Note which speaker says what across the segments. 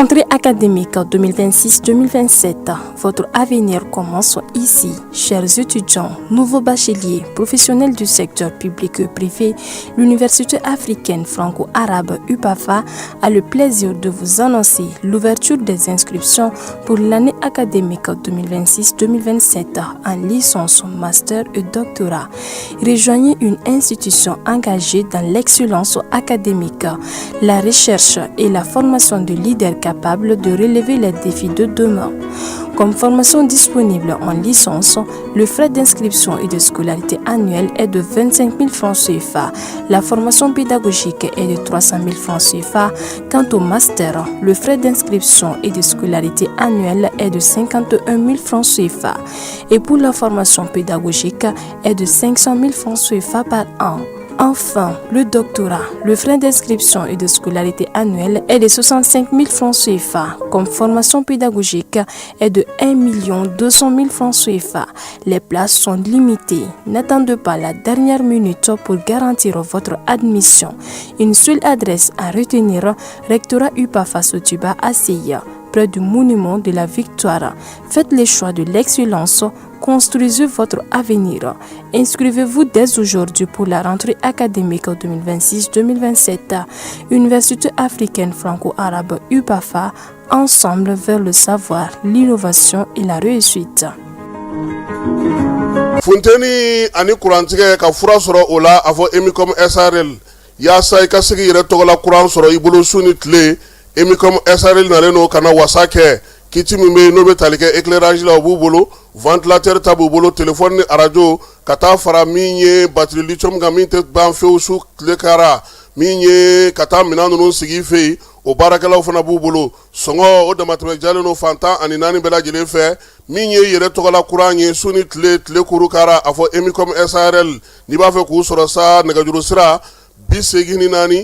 Speaker 1: Rentrée académique 2026-2027, votre avenir commence ici. Chers étudiants, nouveaux bacheliers, professionnels du secteur public et privé, l'Université africaine franco-arabe UPAFA a le plaisir de vous annoncer l'ouverture des inscriptions pour l'année académique 2026-2027 en licence, master et doctorat. Rejoignez une institution engagée dans l'excellence académique, la recherche et la formation de leaders capables de relever les défis de demain. Comme formation disponible en licence, le frais d'inscription et de scolarité annuelle est de 25 000 francs CFA. La formation pédagogique est de 300 000 francs CFA. Quant au master, le frais d'inscription et de scolarité annuelle est de 51 000 francs CFA. Et pour la formation pédagogique est de 500 000 francs CFA par an. Enfin, le doctorat, le frais d'inscription et de scolarité annuelle est de 65 000 francs CFA. Comme formation pédagogique est de 1 200 000 francs CFA. Les places sont limitées. N'attendez pas la dernière minute pour garantir votre admission. Une seule adresse à retenir, Rectorat UPAFA Sotuba ACI, près du monument de la Victoire. Faites le choix de l'excellence. Construisez votre avenir. Inscrivez-vous dès aujourd'hui pour la rentrée académique 2026-2027. Université africaine franco-arabe UPAFA, ensemble vers le savoir, l'innovation et la réussite.
Speaker 2: Funteni ani kurantigɛ ka fura sɔrɔ o la, a fɔ Emicom SARL yaasa i ka se k'i yɛrɛ tɔgɔla kuran sɔrɔ i bolo su ni tile. Emicom SARL nalen don ka na wasa kɛ. Kit min bɛ yen n'o bɛ tali kɛ éclairage la, o b'u bolo, ventilateur ta b'u bolo, téléphone ni arajo, ka taa fara min ye batterie lithium kan, min tɛ ban fewu su tile kara, min ye ka taa minɛn ninnu sigi i fɛ yen, o baarakɛlaw fana b'u bolo. Sɔngɔ o damatɛmɛ jalen don fan 14 bɛɛ lajɛlen fɛ. Min ye yɛrɛ tɔgɔla kuran ye su ni tile, tile kuru kara, a fɔ Emicom SARL. N'i b'a fɛ k'u sɔrɔ sa, nɛgɛjuru sira 84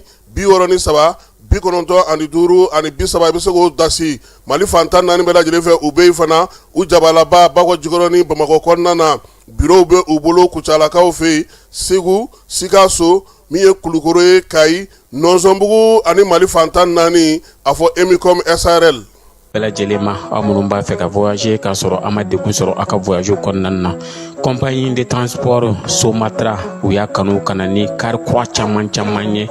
Speaker 2: 63 95 30, i bɛ se k'o dasi Mali fan 14 bɛɛ lajɛlen fɛ. U bɛ yen fana, u jabalaba Bakɔ Jikɔrɔni Bamakɔ kɔnɔna na, bureau bɛ u bolo Kucalakaw fɛ yen, Segu, Sikaso, min ye Kulukoro ye, Kayi, Nɔnsɔnbugu ani Mali fan 14, a fɔ Emicom SARL.
Speaker 3: Bɛɛ lajɛlen ma, aw minnu b'a fɛ ka voyager k'a sɔrɔ a ma degun sɔrɔ aw ka voyage kɔnɔna na, compagnie de transport Somatra, u y'a kanu ka na ni kari kura caman caman ye,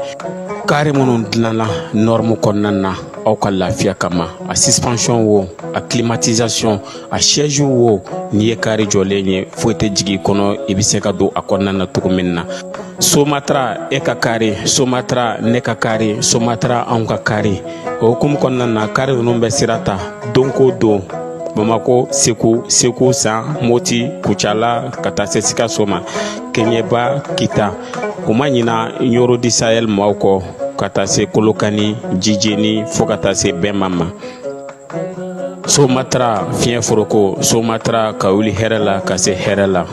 Speaker 3: kari minnu dilanna norme kɔnɔna na aw ka lafiya kama. A suspension wo, a climatisation, a siège wo, n'i ye kari jɔlen ye, foyi tɛ jigin i kɔnɔ, i bɛ se ka don a kɔnɔna na cogo min na. Somatra, e ka kari, Somatra, ne ka kari, Somatra, anw ka kari. O hukumu kɔnɔna na, kari ninnu bɛ sira ta don ko don Bamako, Segu, Segu San, Moti, Kucala, ka taa se Sikaso ma, Keɲeba, Kita. U ma ɲina Ɲoro du Sahel maaw kɔ, ka taa se Kolokani, Jijeni, fo ka taa se Bɛma ma. Somatra, fiɲɛ foroko, Somatra, ka wuli hɛrɛ la ka se hɛrɛ la.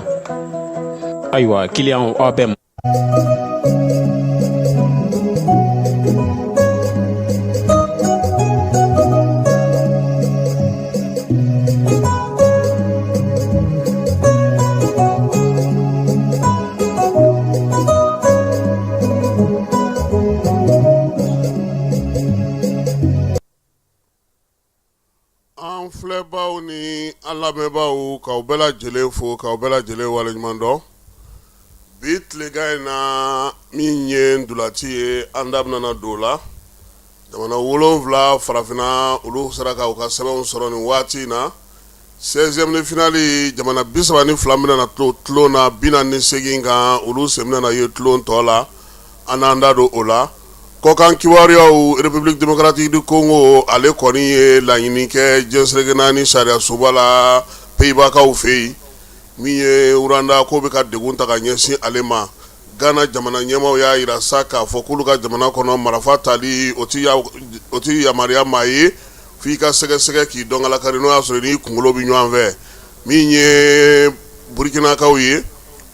Speaker 3: Ayiwa, kiliyanw, aw bɛ
Speaker 2: An filɛbaw ni an lamɛnbaaw, k'aw bɛɛ lajɛlen fo, k'aw bɛɛ lajɛlen waleɲuman dɔn. Bi tilegan in na, min ye ntolaci ye, an da bɛna don o la. Jamana 7 farafinna, olu sera ka u ka sɛbɛnw sɔrɔ nin waati in na. 16e de finale, jamana 32 bɛna na to tulon na, 48 kan, olu sen bɛna na ye tulon tɔ la. An n'an da don o la. Kɔkan kibaruyaw, République démocratique du Congo, ale kɔni ye laɲini kɛ diɲɛ seleke naani sariya soba la Pays-Bas-kaw fɛ yen. Min ye Rwanda ko bɛ ka degun ta ka ɲɛsin ale ma. Ghana jamana ɲɛmaaw y'a jira sa k'a fɔ k'olu ka jamana kɔnɔ, marifa tali o tɛ yamaruya maa ye, f'i ka sɛgɛsɛgɛ k'i dɔnkalakari n'o y'a sɔrɔ n'i kunkolo bɛ ɲɔgɔn fɛ. Min ye Burukinakaw ye,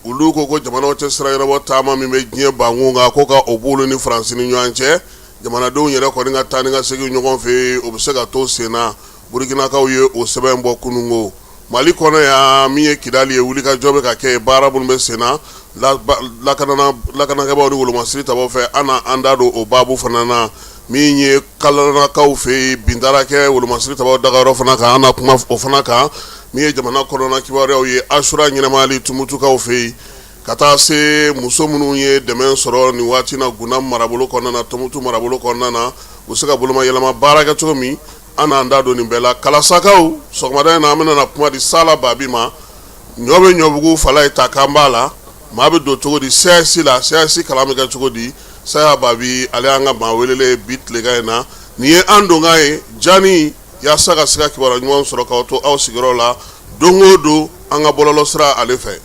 Speaker 2: olu ko ko jamanaw cɛ sira ɲɛnabɔ taama min bɛ diɲɛ bankun kan, ko ka o b'olu ni Faransi ni ɲɔgɔn cɛ, jamanadenw yɛrɛ kɔni ka taa ni ka segin ɲɔgɔn fɛ, o bɛ se ka to sen na. Burukinakaw ye o sɛbɛn bɔ kununko. Mali kɔnɔ yan, min ye Kidali ye, wulikajɔ bɛ ka kɛ, baara minnu bɛ sen na lakanakɛbaw ni wolomasiri tabaw fɛ, an na an da don o baabu fana na. Min ye Kalanakaw fɛ yen, bin taara kɛ wolomasiri tabaw dagayɔrɔ fana kan, an na kuma o fana kan. Min ye jamana kɔnɔna kibaruyaw ye, Asura ɲɛnamayali Tumutukaw fɛ yen, ka taa se muso minnu ye dɛmɛ sɔrɔ nin waati na Guna marabolo kɔnɔna na, Tumutu marabolo kɔnɔna na, u bɛ se ka bolomayɛlɛma baara kɛ cogo min, an n'an da don nin bɛɛ la. Kalasakaw, sɔgɔmada in na an bɛna na kuma di Sala Babi ma. Ɲɔ bɛ ɲɔbugu fala ye ta kan b'a la, maa bɛ don cogo di CAS la, CAS kalan bɛ kɛ cogo di? Sala Babi, ale y'an ka maa welelen bi tilegan in na. Nin ye an donkan ye jani yaasa ka se ka kibaruya ɲuman sɔrɔ k'aw to aw sigiyɔrɔ la don o don an ka bɔlɔlɔ sira ale fɛ.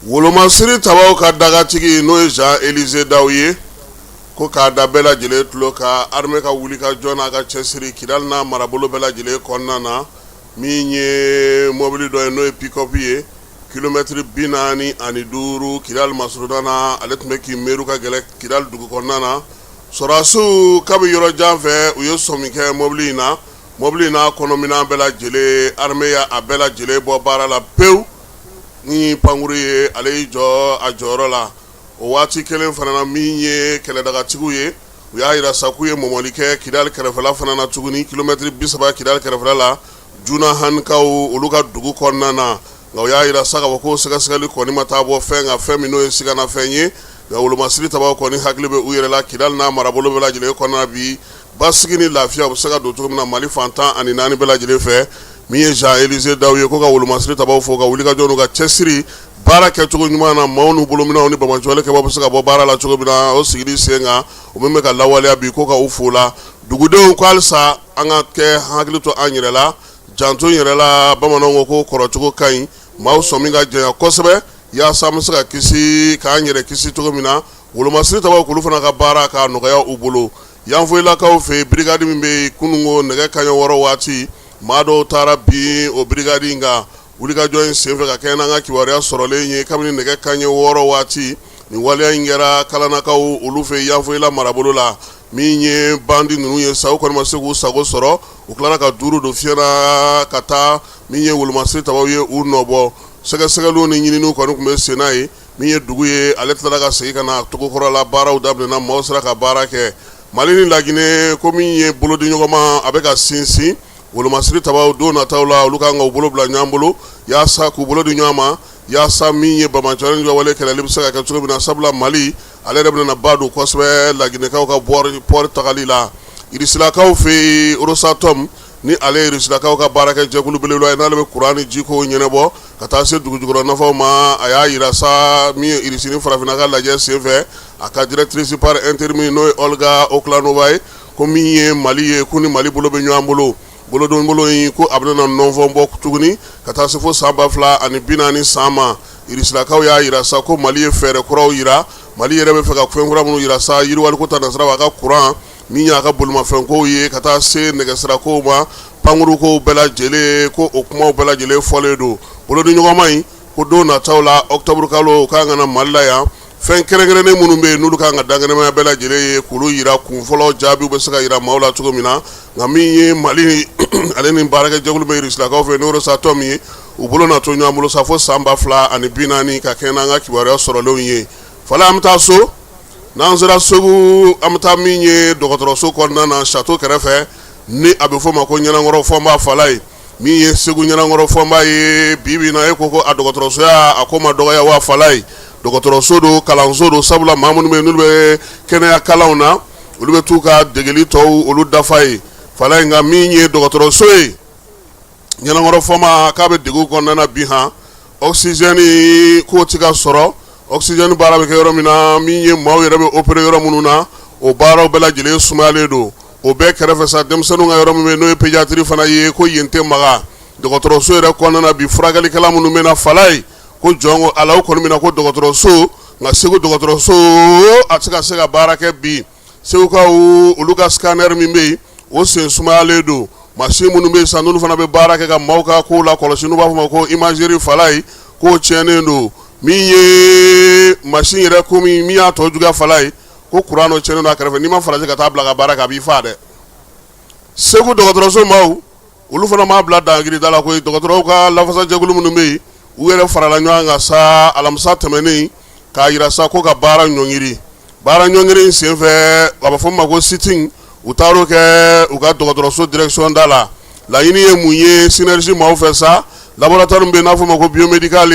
Speaker 2: Wolomasiri tabaw ka dagatigi, n'o ye Jean Élisée Daw ye, ko k'a da bɛɛ lajɛlen tulo kan armée ka wuli ka jɔ n'a ka cɛsiri Kidali n'a marabolo bɛɛ lajɛlen kɔnɔna na. Min ye mɔbili dɔ ye, n'o ye pick-up ye, kilomɛtiri 45 Kidali masurunna na, ale tun bɛ k'i meru ka gɛlɛn Kidali dugu kɔnɔna na. Sɔrɔdasiw kabi yɔrɔ jan fɛ, u ye sɔmi kɛ mɔbili in na. Mɔbili in n'a kɔnɔminɛn bɛɛ lajɛlen, armée y'a bɛɛ lajɛlen bɔ baara la pewu ni pankuru ye. Ale y'i jɔ a jɔyɔrɔ la. O waati kelen fana na, min ye kɛlɛdagatigiw ye, u y'a jira sa k'u ye mɔmɔli kɛ Kidali kɛrɛfɛla fana na tuguni, kilomɛtiri 30 Kidali kɛrɛfɛla la, Junahankaw olu ka dugu kɔnɔna na. Nka u y'a jira sa k'a fɔ ko sɛgɛsɛgɛli kɔni ma taa bɔ fɛn kan, fɛn min n'o ye siganafɛn ye. Nka wolomasiri tabaw kɔni hakili bɛ u yɛrɛ la Kidali n'a marabolo bɛɛ lajɛlen kɔnɔna bi, basigi ni lafiya u bɛ se ka don cogo min na Mali fan 14 bɛɛ lajɛlen fɛ. Min ye Jean Élisée Daw ye, ko ka wolomasiri tabaw fo ka wulikajɔ n'u ka cɛsiri baara kɛcogo ɲuman na, maaw n'u bolominɛnw ni banbaanciwale kɛbaw bɛ se ka bɔ baara la cogo min na, o sigili sen kan, o min bɛ ka lawaleya bi, ko ka u fo la. Dugudenw ko halisa an ka kɛ hakili to an yɛrɛ la, janto yɛrɛ la. Bamananw ko ko kɔrɔcogo ka ɲi, maaw sɔmi ka janya kosɛbɛ yaasa an bɛ se ka kisi, k'an yɛrɛ kisi cogo min na. Wolomasiri tabaw k'olu fana ka baara k'a nɔgɔya u bolo. Yanfoyilakaw fɛ yen, brigade min bɛ yen, kununko nɛgɛ kanɲɛ 6 waati, maa dɔw taara bin o brigade in kan. Wulikajɔ in senfɛ, ka kɛɲɛ n'an ka kibaruya sɔrɔlen ye, kabini nɛgɛ kanɲɛ 6 waati, nin waleya in kɛra Kalanakaw olu fɛ Yanfoyila marabolo la. Min ye bandi ninnu ye sa, u kɔni ma se k'u sago sɔrɔ, u tilara ka duuru don fiɲɛ na ka taa. Min ye wolomasiri tabaw ye, u nɔbɔ. Sɛgɛsɛgɛliw ni ɲininiw kɔni tun bɛ sen na ye. Min ye dugu ye, ale tilara ka segin ka na cogo kɔrɔ la, baaraw daminɛna, maaw sera ka baara kɛ. Mali ni Laginɛ ko min ye bolodiɲɔgɔnma, a bɛ ka sinsin. Wolomasiri tabaw, don nataw la, olu kan ka u bolo bila ɲɔgɔn bolo yaasa k'u bolo di ɲɔgɔn ma, yaasa min ye banbaanciwale wale kɛlɛli bɛ se ka kɛ cogo min na. Sabula Mali ale yɛrɛ bɛna ba don kosɛbɛ Laginɛkaw ka port tagali la. Irisilakaw fɛ yen, Rosatom, ni ale ye Irisilakaw ka baarakɛ jɛkulu belebeleba ye, n'ale bɛ kuran ni jiko ɲɛnabɔ ka taa se dugujukɔrɔ nafaw ma, a y'a jira sa, min ye Irisi ni farafinna ka lajɛ senfɛ, a ka directrice par intérim, n'o ye Olga Oklanova ye, ko min ye Mali ye, ko ni Mali bolo bɛ ɲɔgɔn bolo, bolodonbolo in ko a bɛna nɔnfɔn bɔ tuguni ka taa se fo san 2040 san ma. Irisilakaw y'a jira sa ko Mali ye fɛɛrɛ kuraw jira. Mali yɛrɛ bɛ fɛ ka fɛn kura minnu jira sa, yiriwaliko ta nasira, a ka kuran, min y'a ka bolimafɛnkow ye, ka taa se nɛgɛsirakow ma, pankurukow bɛɛ lajɛlen, ko o kumaw bɛɛ lajɛlen fɔlen don. Bolodiɲɔgɔnma in ko don nataw la, octobre kalo, k'an ka na Mali la yan, fɛn kɛrɛnkɛrɛnnen minnu bɛ yen n'olu kan ka dankɛnɛmaya bɛɛ lajɛlen ye, k'olu jira kun fɔlɔ, jaabiw bɛ se ka jira maaw la cogo min na. Nka min ye Mali ale ni baarakɛ jɛkulu bɛ Irisilakaw fɛ, n'o Rosatom ye, u bolo na to ɲɔgɔn bolo sa fo san 2040, ka kɛɲɛ n'an ka kibaruya sɔrɔlenw ye. Fala, an bɛ taa so. N'an sera Segu, an bɛ taa min ye dɔgɔtɔrɔso kɔnɔna na, château kɛrɛfɛ, ni a bɛ f'o ma ko Ɲanankɔrɔ Fɔnba. Fala ye min ye Segu Ɲanankɔrɔ Fɔnba ye bi bi na, e ko ko a dɔgɔtɔrɔsoya a ko ma dɔgɔya wa? Fala ye dɔgɔtɔrɔso don, kalanso don, sabula maa minnu bɛ yen n'olu bɛ kɛnɛya kalanw na, olu bɛ t'u ka degeli tɔw olu dafa ye. Fala ye, nka min ye dɔgɔtɔrɔso ye Ɲanankɔrɔ Fɔnba, k'a bɛ degun kɔnɔna na bi han. Oxygène k'o tɛ ka sɔrɔ. Oxygène baara bɛ kɛ yɔrɔ min na, min ye maaw yɛrɛ bɛ opérer yɔrɔ minnu na, o baaraw bɛɛ lajɛlen sumayalen don. O bɛɛ kɛrɛfɛ sa, denmisɛnninw ka yɔrɔ min bɛ yen, n'o ye pédiatrie fana ye, ko yen tɛ maga. Dɔgɔtɔrɔso yɛrɛ kɔnɔna na bi, furakɛlikɛla minnu bɛ na, Fala ye, ko jɔn ko Ala, u kɔni bɛ na ko dɔgɔtɔrɔso, nka Segu dɔgɔtɔrɔso a tɛ ka se ka baara kɛ bi. Segukaw olu ka scanner min bɛ yen, o sen sumayalen don. Machine minnu bɛ yen sa, n'olu fana bɛ baara kɛ ka maaw ka kow lakɔlɔsi, n'u b'a fɔ ma ko imagerie, Fala ye, k'o tiɲɛnen don. Min ye ye mansin yɛrɛ ko min y'a tɔ juguya falaye, ko kuran dɔ tiɲɛnen don a kɛrɛfɛ, n'i ma farati ka taa bila ka baara kɛ, a b'i faa dɛ. Segu dɔgɔtɔrɔso maaw, olu fana m'a bila dangirida la koyi. Dɔgɔtɔrɔw ka lafasajɛkulu minnu bɛ yen, u yɛrɛ farala ɲɔgɔn kan sa alamisa tɛmɛnen k'a jira sa ko ka baara ɲɔngiri. Baara ɲɔngiri in senfɛ, a bɛ fɔ min ma ko sit-in, u taar'o kɛ u ka dɔgɔtɔrɔso direction da la. Laɲini ye mun ye synergie maaw fɛ sa? Laboratoire min bɛ yen n'a fɔ ma ko biomédical,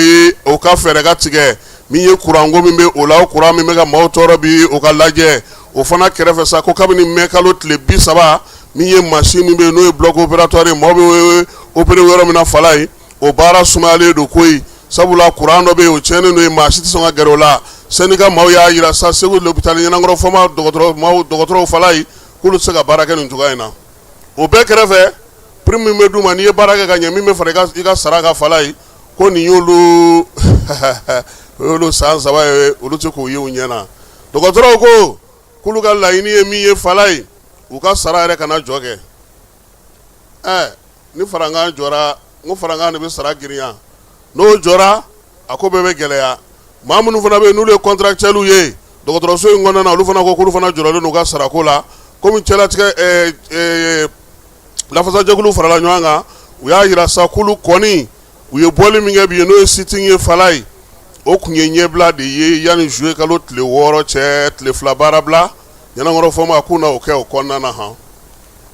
Speaker 2: o ka fɛɛrɛ ka tigɛ. Min ye kuranko min bɛ o la, o kuran min bɛ ka maaw tɔɔrɔ bi, o ka lajɛ. O fana kɛrɛfɛ sa, ko kabini mɛ kalo tile 30, min ye mansin min bɛ yen n'o ye bloc opératoire ye, maaw bɛ opérer yɔrɔ min na falaye, o baara sumayalen don koyi, sabula kuran dɔ bɛ yen, o tiɲɛnen don yen, maa si tɛ sɔn ka gɛrɛ o la. Syndicat maaw y'a jira sa, Segu l'hôpital Ɲanankɔrɔ Fɔma dɔgɔtɔrɔ maaw, dɔgɔtɔrɔw falaye, k'olu tɛ se ka baara kɛ nin cogoya in na. O bɛɛ kɛrɛfɛ, prime min bɛ d'u ma n'i ye baara kɛ ka ɲɛ, min bɛ fara i ka sara kan falaye, ko nin y'olu o y'olu san 3 ye, olu tɛ k'o ye u ɲɛ na. Dɔgɔtɔrɔw ko k'olu ka laɲini ye min ye falaye, u ka sara yɛrɛ kana jɔ kɛ. Ɛ, ni farankan jɔra, n ko farankan de bɛ sara girinya, n'o jɔra, a ko bɛɛ bɛ gɛlɛya. Maa minnu fana bɛ yen n'olu ye contractuels ye dɔgɔtɔrɔso in kɔnɔna na, olu fana ko k'olu fana jɔrɔlen don u ka sarako la. Komi cɛlatigɛ lafasajɛkulu farala ɲɔgɔn kan, u y'a jira sa k'olu kɔni u ye bɔli min kɛ bi ye, n'o ye sit-in ye falaye, o tun ye ɲɛbila de ye yanni juillet kalo tile 6 cɛ, tile 2 baarabila Ɲanankɔrɔ Fɔma k'u na o kɛ o kɔnɔna na. Hɔn,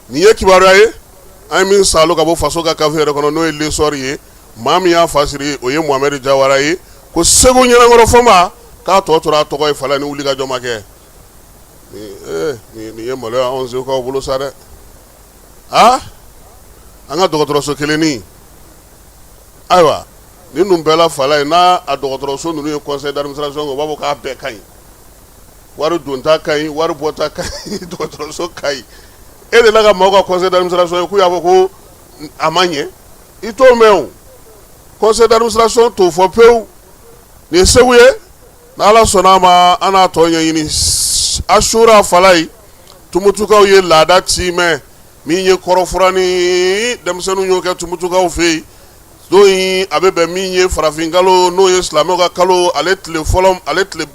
Speaker 2: nin ye kibaruya ye an ye min salo ka bɔ faso ka gafe yɛrɛ kɔnɔ, n'o ye L'Essor ye. Maa min y'a fasiri, o ye Mohamɛdi Jawara ye. Ko Segu Ɲanankɔrɔ Fɔma k'a tɔ tora a tɔgɔ ye falaye, ni wuli ka jɔ ma kɛ. Nin ye maloya anw Segukaw bolo sa dɛ. Aa, an ka dɔgɔtɔrɔso kelennin, ayiwa, nin ninnu bɛɛ la falaye, n'a a dɔgɔtɔrɔso ninnu ye conseil d'administration kɛ, u b'a fɔ k'a bɛɛ ka ɲi, wari donta ka ɲi, wari bɔta ka ɲi, dɔgɔtɔrɔso ka ɲi. E de la ka maaw ka conseil d'administration ye k'u y'a fɔ ko a ma ɲɛ, i t'o mɛn o. Conseil d'administration t'o fɔ pewu. Nin ye Segu ye. N'Ala sɔnna a ma, an n'a tɔ ɲɛɲini. Asura falaye, Tumutukaw ye laada timɛ. Min ye kɔrɔfura ni denmisɛnninw y'o kɛ Tumutukaw fɛ yen don in, a bɛ bɛn min ye farafin kalo, n'o ye silamɛw ka kalo, ale tile fɔlɔ, ale tile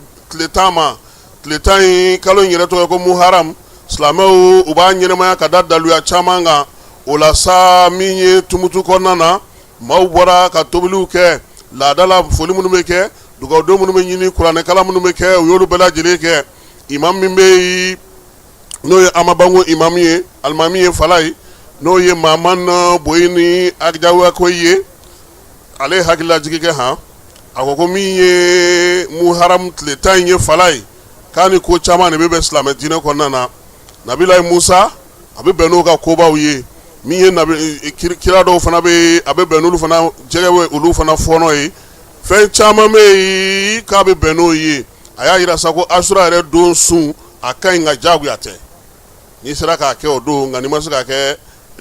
Speaker 2: 10 ma. Tile 10 in, kalo in yɛrɛ tɔgɔ ye ko Muharam. Silamɛw, u b'a ɲɛnamaya ka da daluya caman kan. O la sa, min ye Tumutu kɔnɔna na, maaw bɔra ka tobiliw kɛ, laada la foli minnu bɛ kɛ, dugawudon minnu bɛ ɲini, kuranɛkalan minnu bɛ kɛ, u y'olu bɛɛ lajɛlen kɛ. Imam min bɛ yen, n'o ye Amabango imamu ye, alimami ye falaye, n'o ye Maman Boyini Ajawako ye, ale ye hakililajigi kɛ. Han, a ko ko min ye Muharam tile 10 in ye falaye, k'a ni ko caman de bɛ bɛn silamɛ diinɛ kɔnɔna na. Nabilayi Musa, a bɛ bɛn n'o ka kobaw ye. Min ye nabi kira dɔw fana bɛ yen, a bɛ bɛn n'olu fana jɛgɛ bɛ olu fana fɔɔnɔ ye. Fɛn caman bɛ yen k'a bɛ bɛn n'o ye. A y'a jira sa ko Asura yɛrɛ don sun, a ka ɲi, nka jagoya tɛ. N'i sera k'a kɛ o don, nka n'i ma se k'a kɛ,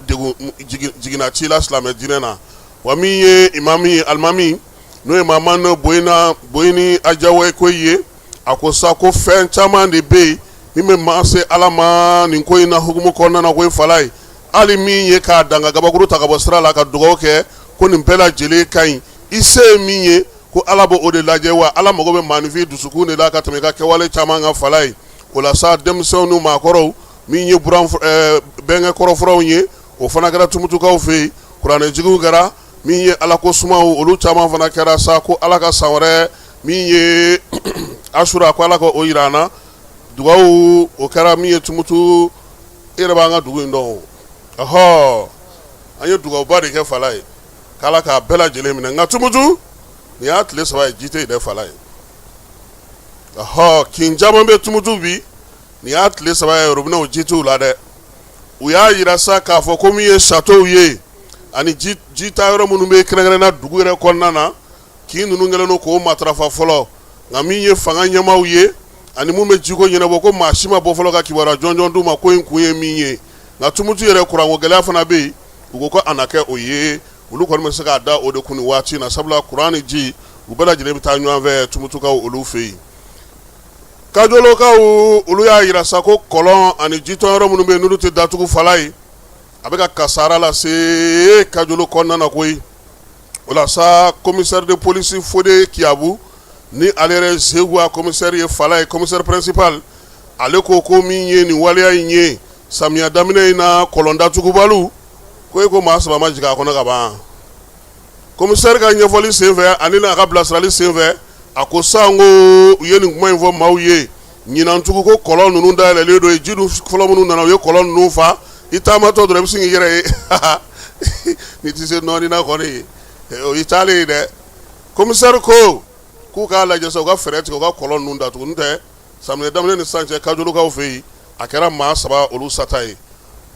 Speaker 2: degun jiginna t'i la silamɛ diinɛ na. Wa min ye imami ye, alimami, n'o ye Maman Boyina Boyini Ajaweko ye, a ko sa ko fɛn caman de bɛ yen min bɛ maa se Ala ma nin ko in na hukumu kɔnɔna na ko ye falaye. Hali min ye k'a dan ka gabakuru ta ka bɔ sira la ka dugawu kɛ, ko nin bɛɛ lajɛlen ka ɲi. I se ye min ye, ko Ala b'o o de lajɛ, wa Ala mago bɛ maaninfin dusukun de la ka tɛmɛ i ka kɛwale caman kan falaye. O la sa, denmisɛnw ni maakɔrɔw, min ye buran bɛnkɛ kɔrɔfuraw ye, o fana kɛra Tumutukaw fɛ yen. Kuranɛjigiw kɛra. Min ye Ala ko sumaw, olu caman fana kɛra sa, ko Ala ka san wɛrɛ min ye Asura, ko Ala ka o jira an na. Dugawu o kɛra min ye Tumutu. E yɛrɛ b'an ka dugu in dɔn o. Ɔhɔ, an ye dugawuba de kɛ falaye, k'Ala k'a bɛɛ lajɛlen minɛ. Nka Tumutu, nin y'a tile 3 ye, ji tɛ yen dɛ falaye. Ɔhɔ, kin caman bɛ Tumutu bi, nin y'a tile 3 ye, robinɛw ji t'u la dɛ. U y'a jira sa k'a fɔ ko min ye château ye ani ji ta yɔrɔ minnu bɛ kɛrɛnkɛrɛnna dugu yɛrɛ kɔnɔna na, kin ninnu kɛlen don k'o matarafa fɔlɔ. Nka min ye fanga ɲɛmaaw ye ani mun bɛ jiko ɲɛnabɔ, ko maa si ma bɔ fɔlɔ ka kibaruya jɔnjɔn d'u ma ko in kun ye min ye. Nka Tumutu yɛrɛ, kuranko gɛlɛya fana bɛ yen. U ko ko a na kɛ o ye, olu kɔni bɛ se k'a da o de kun nin waati in na, sabula kuran ni ji, u bɛɛ lajɛlen bɛ taa ɲɔgɔn fɛ Tumutukaw olu fɛ yen. Kajolokaw, olu y'a jira sa ko kɔlɔn ani jitɔn yɔrɔ minnu bɛ yen, n'olu tɛ datugu falaye, a bɛ ka kasaara lase Kajolo kɔnɔna na koyi. O la sa, commissaire de police Fode Kiyabu, Ni ale yɛrɛ Zeguwa commissaire ye Falaye, commissaire principal, ale ko ko min ye nin waleya in ye samiya daminɛ in na, kɔlɔn datugubaliw ko e ko maa 3 ma jigin a kɔnɔ ka ban. Commissaire ka ɲɛfɔli senfɛ ani n'a ka bilasirali senfɛ, a ko sanko u ye nin kuma in fɔ maaw ye ɲinantugu ko kɔlɔn ninnu dayɛlɛlen don, ji dun fɔlɔ minnu nana, u ye kɔlɔn ninnu fa. I taamatɔ dɔrɔn, i bɛ sin k'i yɛrɛ ye n'i tɛ se nɔɔni na kɔni, o y'i taalen ye dɛ. Commissaire ko k'u k'a lajɛ sa, u ka fɛɛrɛ tigɛ, u ka kɔlɔn ninnu datugu. N'o tɛ, samiya daminɛ ni sisan cɛ, Kajolokaw fɛ yen, a kɛra maa 3 olu sata ye.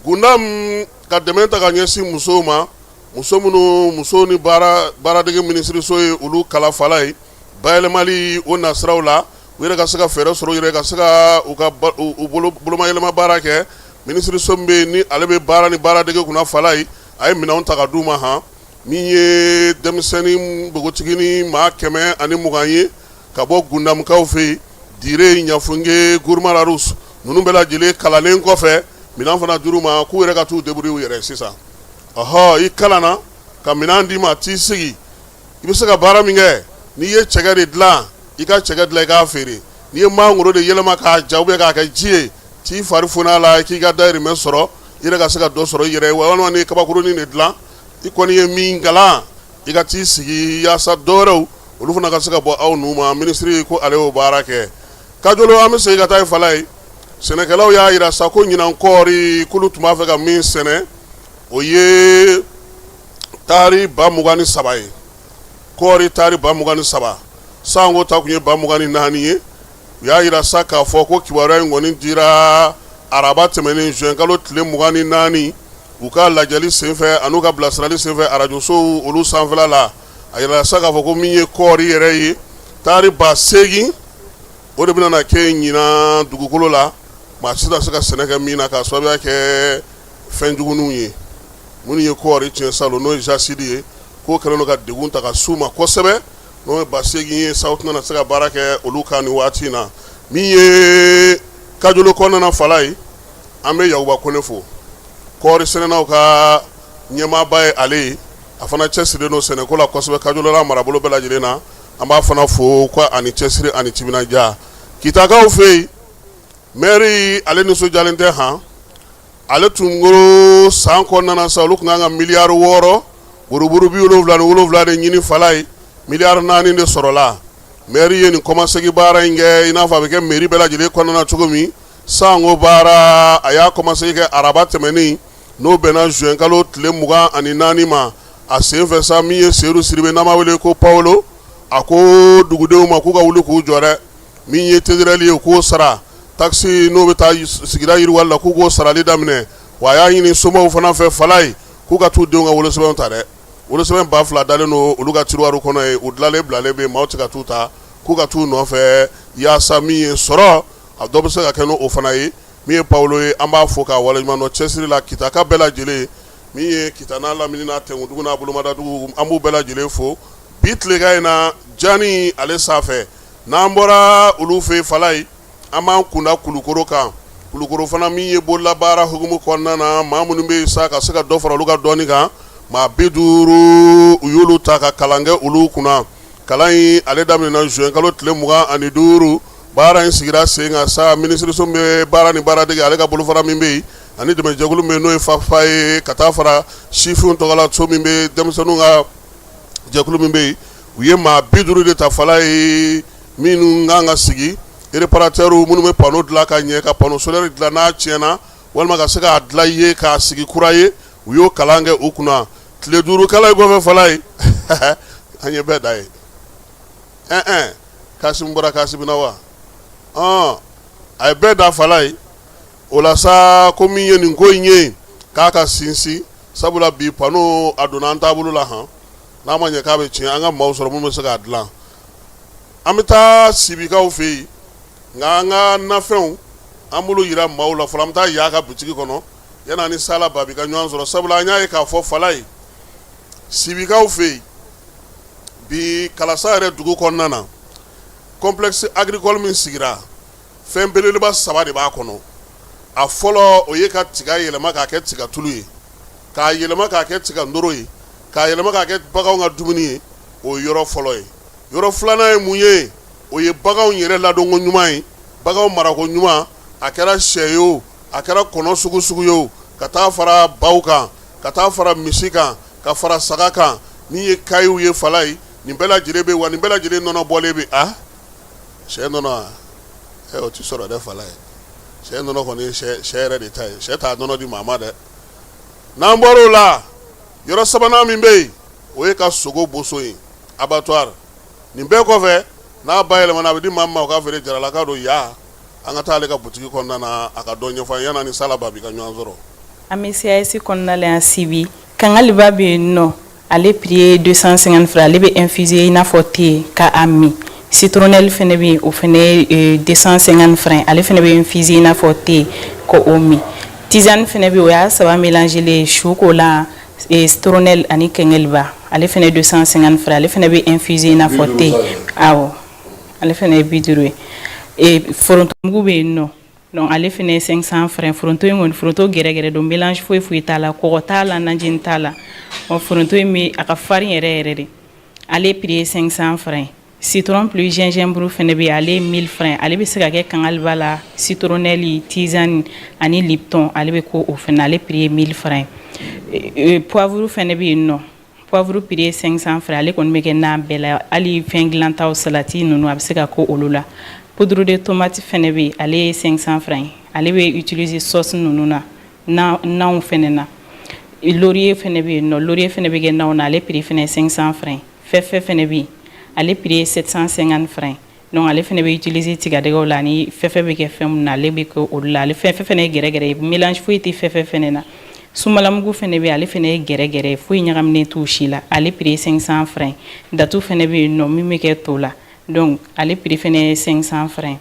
Speaker 2: Gundam ka dɛmɛ ta ka ɲɛsin musow ma, muso minnu muso ni baaradege minisiriso ye olu kala Falaye bayɛlɛmali o nasiraw la, u yɛrɛ ka se ka fɛɛrɛ sɔrɔ, u yɛrɛ ka se ka u ka u bolomayɛlɛma baara kɛ. Minisiriso min bɛ yen ni ale bɛ baara ni baaradege kunna Falaye, a ye minɛnw ta ka d'u ma han. Min ye denmisɛnnin npogotiginin maa 120 ye ka bɔ Gundamukaw fɛ yen, Dire, Ɲafunke, Gourma Rharous, ninnu bɛɛ lajɛlen kalannen kɔfɛ, minɛn fana dir'u ma k'u yɛrɛ ka t'u débrouiller u yɛrɛ sisan. Ɔhɔ, i kalanna ka minɛn d'i ma, t'i sigi, i bɛ se ka baara min kɛ, n'i ye cɛkɛ de dilan, i ka cɛkɛ dilan, i k'a feere. N'i ye mangoro de yɛlɛma k'a ja ou bien k'a kɛ ji ye, t'i fari foni a la, k'i ka dayirimɛ sɔrɔ, i yɛrɛ ka se ka dɔ sɔrɔ i yɛrɛ ye. Walima n'i ye kabakurunin de dilan, i kɔni ye min kalan, i ka t'i sigi yaasa dɔwɛrɛw olu fana ka se ka bɔ aw nu ma. Minisiri ko ale y'o baara kɛ. Kajolo, an bɛ segin ka taa yen Falaye. Sɛnɛkɛlaw y'a jira sa ko ɲinan kɔɔri, k'olu tun b'a fɛ ka min sɛnɛ, o ye taari 23 ye, kɔɔri taari 23. Sanko ta tun ye 24 ye. U y'a jira sa k'a fɔ ko kibaruya in kɔni dira araba tɛmɛnen, juin kalo tile 24, u ka lajɛli senfɛ an'u ka bilasirali senfɛ arajosow olu sanfɛla la. A yirala sa k'a fɔ ko min ye kɔɔri yɛrɛ ye, taari 8000, o de bɛna na kɛ ɲinan dugukolo la, maa si tɛna se ka sɛnɛ kɛ min na, k'a sababuya kɛ fɛn juguninw ye minnu ye kɔɔri tiɲɛ salon, n'o ye jasside ye, k'o kɛlen don ka degun ta ka s'u ma kosɛbɛ. N'o ye 8000 ye sa, u tɛna se ka baara kɛ olu kan nin waati in na. Min ye Kajolo kɔnɔna Falaye, an bɛ Yakuba Kone fo, kɔɔri sɛnɛnaw ka ɲɛmaaba ye ale ye. A fana cɛsirilen don sɛnɛko la kosɛbɛ Kajolo n'a marabolo bɛɛ lajɛlen na. An b'a fana fo ko ani cɛsiri ani timinandiya. Kitakaw fɛ yen, mɛri ale nisɔndiyalen tɛ han. Ale tun ko san kɔnɔna sa, olu tun kan ka miliyari 6 buruburu 77 de ɲini Falaye, miliyari 4 de sɔrɔla. Mɛri ye nin kɔmasegin baara in kɛ i n'a fɔ a bɛ kɛ mɛri bɛɛ lajɛlen kɔnɔna cogo min. Sanko baara, a y'a kɔmasegin kɛ araba tɛmɛnen, n'o bɛnna juin kalo tile 24 ma. A senfɛ sa, min ye Seyidu Sidibe, n'an b'a wele ko Pawolo, a ko dugudenw ma k'u ka wuli k'u jɔ dɛ. Min ye TDR ye, u k'o sara. Taxe n'o bɛ taa sigida yiriwali la, k'u k'o sarali daminɛ. Wa a y'a ɲini somaw fana fɛ Falaye, k'u ka t'u denw ka wolosɛbɛnw ta dɛ. Wolosɛbɛn 2000 dalen don olu ka tiroir kɔnɔ yen, u dilanlen bilalen bɛ yen, maaw tɛ ka t'u ta, k'u ka t'u nɔfɛ yaasa min ye sɔrɔ, a dɔ bɛ se ka kɛ n'o fana ye. Min ye Pawolo ye, an b'a fo k'a waleɲuman dɔn cɛsiri la. Kitaka bɛɛ lajɛlen, min ye Kita n'a lamini n'a tɛnkundugu n'a bolomadadugu, an b'u bɛɛ lajɛlen fo bi tilegan in na jani ale sanfɛ. N'an bɔra olu fɛ Falaye, an b'an kunda Kulukoro kan. Kulukoro fana, min ye bololabaara hukumu kɔnɔna na, maa minnu bɛ yen sa ka se ka dɔ fara olu ka dɔnni kan, maa 50, u y'olu ta ka kalan kɛ olu kunna. Kalan in ale daminɛna juin kalo tile 25. Baara in sigira sen kan sa, minisiriso min bɛ baara ni baaradege, ale ka bolofara min bɛ yen, ani dɛmɛjɛkulu min bɛ yen, n'o ye FAFPA ye, ka taa fara sifinw tɔgɔla so min bɛ, denmisɛnninw ka jɛkulu min bɛ yen, u ye maa 50 de ta Falaye, minnu kan ka sigi réparateur, minnu bɛ panneau dilan ka ɲɛ, ka panneau solaire dilan n'a tiɲɛna, walima ka se k'a dilan i ye k'a sigi kura ye. U y'o kalan kɛ u kunna tile 5 kalan in kɔfɛ Falaye, an ye bɛɛ da ye. Ɛɛ, Kasimu bɔra Kasimu na wa, a ye bɛɛ da Falaye. O la sa, ko min ye nin ko in ye, k'a ka sinsin, sabula bi panneau a donna an taabolo la han. N'a ma ɲɛ k'a bɛ tiɲɛ, an ka maaw sɔrɔ minnu bɛ se k'a dilan. An bɛ taa Sibikaw fɛ yen, nka an ka nafɛnw an b'olu jira maaw la fɔlɔ. An bɛ taa yaa ka butigi kɔnɔ yanni ni Sala Babi ka ɲɔgɔn sɔrɔ, sabula an y'a ye k'a fɔ Falaye, Sibikaw fɛ yen bi, Kalasa yɛrɛ dugu kɔnɔna na, complexe agricole min sigira, fɛn belebeleba saba de b'a kɔnɔ. A fɔlɔ, o ye ka tiga yɛlɛma k'a kɛ tigatulu ye, k'a yɛlɛma k'a kɛ tiga noro ye, k'a yɛlɛma k'a kɛ baganw ka dumuni ye. O ye yɔrɔ fɔlɔ ye. Yɔrɔ filanan ye mun ye? O ye baganw yɛrɛ ladonko ɲuman ye, baganw marako ɲuman, a kɛra sɛ ye o, a kɛra kɔnɔ sugu sugu ye o, ka taa fara baw kan, ka taa fara misi kan, ka fara saga kan, min ye kayiw ye, fala ye, nin bɛɛ lajɛlen bɛ, wa nin bɛɛ lajɛlen nɔnɔ bɔlen bɛ. A sɛ nɔnɔ ɛ, o tɛ sɔrɔ dɛ, fala ye. Sɛ nɔnɔ kɔni ye sɛ yɛrɛ de ta ye, sɛ t'a nɔnɔ di maa ma dɛ. N'an bɔra o la, yɔrɔ sabanan min bɛ yen, o ye ka sogo boso ye, abattoir. Nin bɛɛ kɔfɛ, n'a bayɛlɛmana, a bɛ di maa ma o k'a feere. Jaralaka don ya, an ka taa ale ka butigi kɔnɔna na, a ka dɔ ɲɛfɔ an ye yanni sala ba bi ka ɲɔgɔn sɔrɔ.
Speaker 4: An bɛ CAS kɔnɔna la yan Sibi. Kangaliba bɛ yen nɔ, ale prix ye 250 francs, ale bɛ infuser i n'a fɔ thé ka a min. Citronnelle fɛnɛ bɛ yen, o fɛnɛ ye 250 francs, ale fɛnɛ bɛ infuser i n'a fɔ thé ko o min. Tisane fɛnɛ bɛ yen, o y'a saba mélanger ye, su ko la, citronnelle ani kangaliba, ale fɛnɛ ye 250 francs, ale fɛnɛ bɛ infuser i n'a fɔ thé. Awɔ, ale fɛnɛ ye 50 ye. Forontomugu bɛ yen nɔ, donc ale fɛnɛ ye 500 francs. Foronto in kɔni, foronto gɛrɛgɛrɛ don, mélange foyi foyi t'a la, kɔgɔ t'a la, najini t'a la. Ɔ, foronto in bɛ a ka farin yɛrɛ yɛrɛ de, ale prix ye 500 francs. Citron plus gingembre fɛnɛ bɛ yen, ale ye 1000 francs, ale bɛ se ka kɛ kangaliba la, citronnelle, tisane ani Lipton, ale bɛ ko o fɛnɛ, ale prix ye 1000 francs. Poivre fɛnɛ bɛ yen nɔ, poivre prix ye 500 francs, ale kɔni bɛ kɛ nan bɛɛ la, hali fɛn dilantaw, salati ninnu, a bɛ se ka ko olu la. Poudre de tomate fɛnɛ bɛ yen, ale ye 500 francs, ale bɛ utiliser sauce ninnu na, nanw fɛnɛ na. Laurier fɛnɛ bɛ yen nɔ, laurier fɛnɛ bɛ kɛ nanw na, ale prix fɛnɛ ye 500 francs. Fɛfɛ fɛnɛ bɛ yen, ale prix ye 750 francs, donc ale fɛnɛ bɛ utiliser tigadɛgɛw la, ani fɛfɛ bɛ kɛ fɛn mun na, ale bɛ kɛ olu la. Ale fɛfɛ fɛnɛ ye gɛrɛgɛrɛ ye, mélange foyi tɛ fɛfɛ fɛnɛ na. Sumalamugu fɛnɛ bɛ yen, ale fɛnɛ ye gɛrɛgɛrɛ ye, foyi ɲagaminen t'u si la, ale prix ye 500 francs. Datu fɛnɛ bɛ yen nɔ, min bɛ kɛ to la, donc ale prix fɛnɛ ye 500 francs.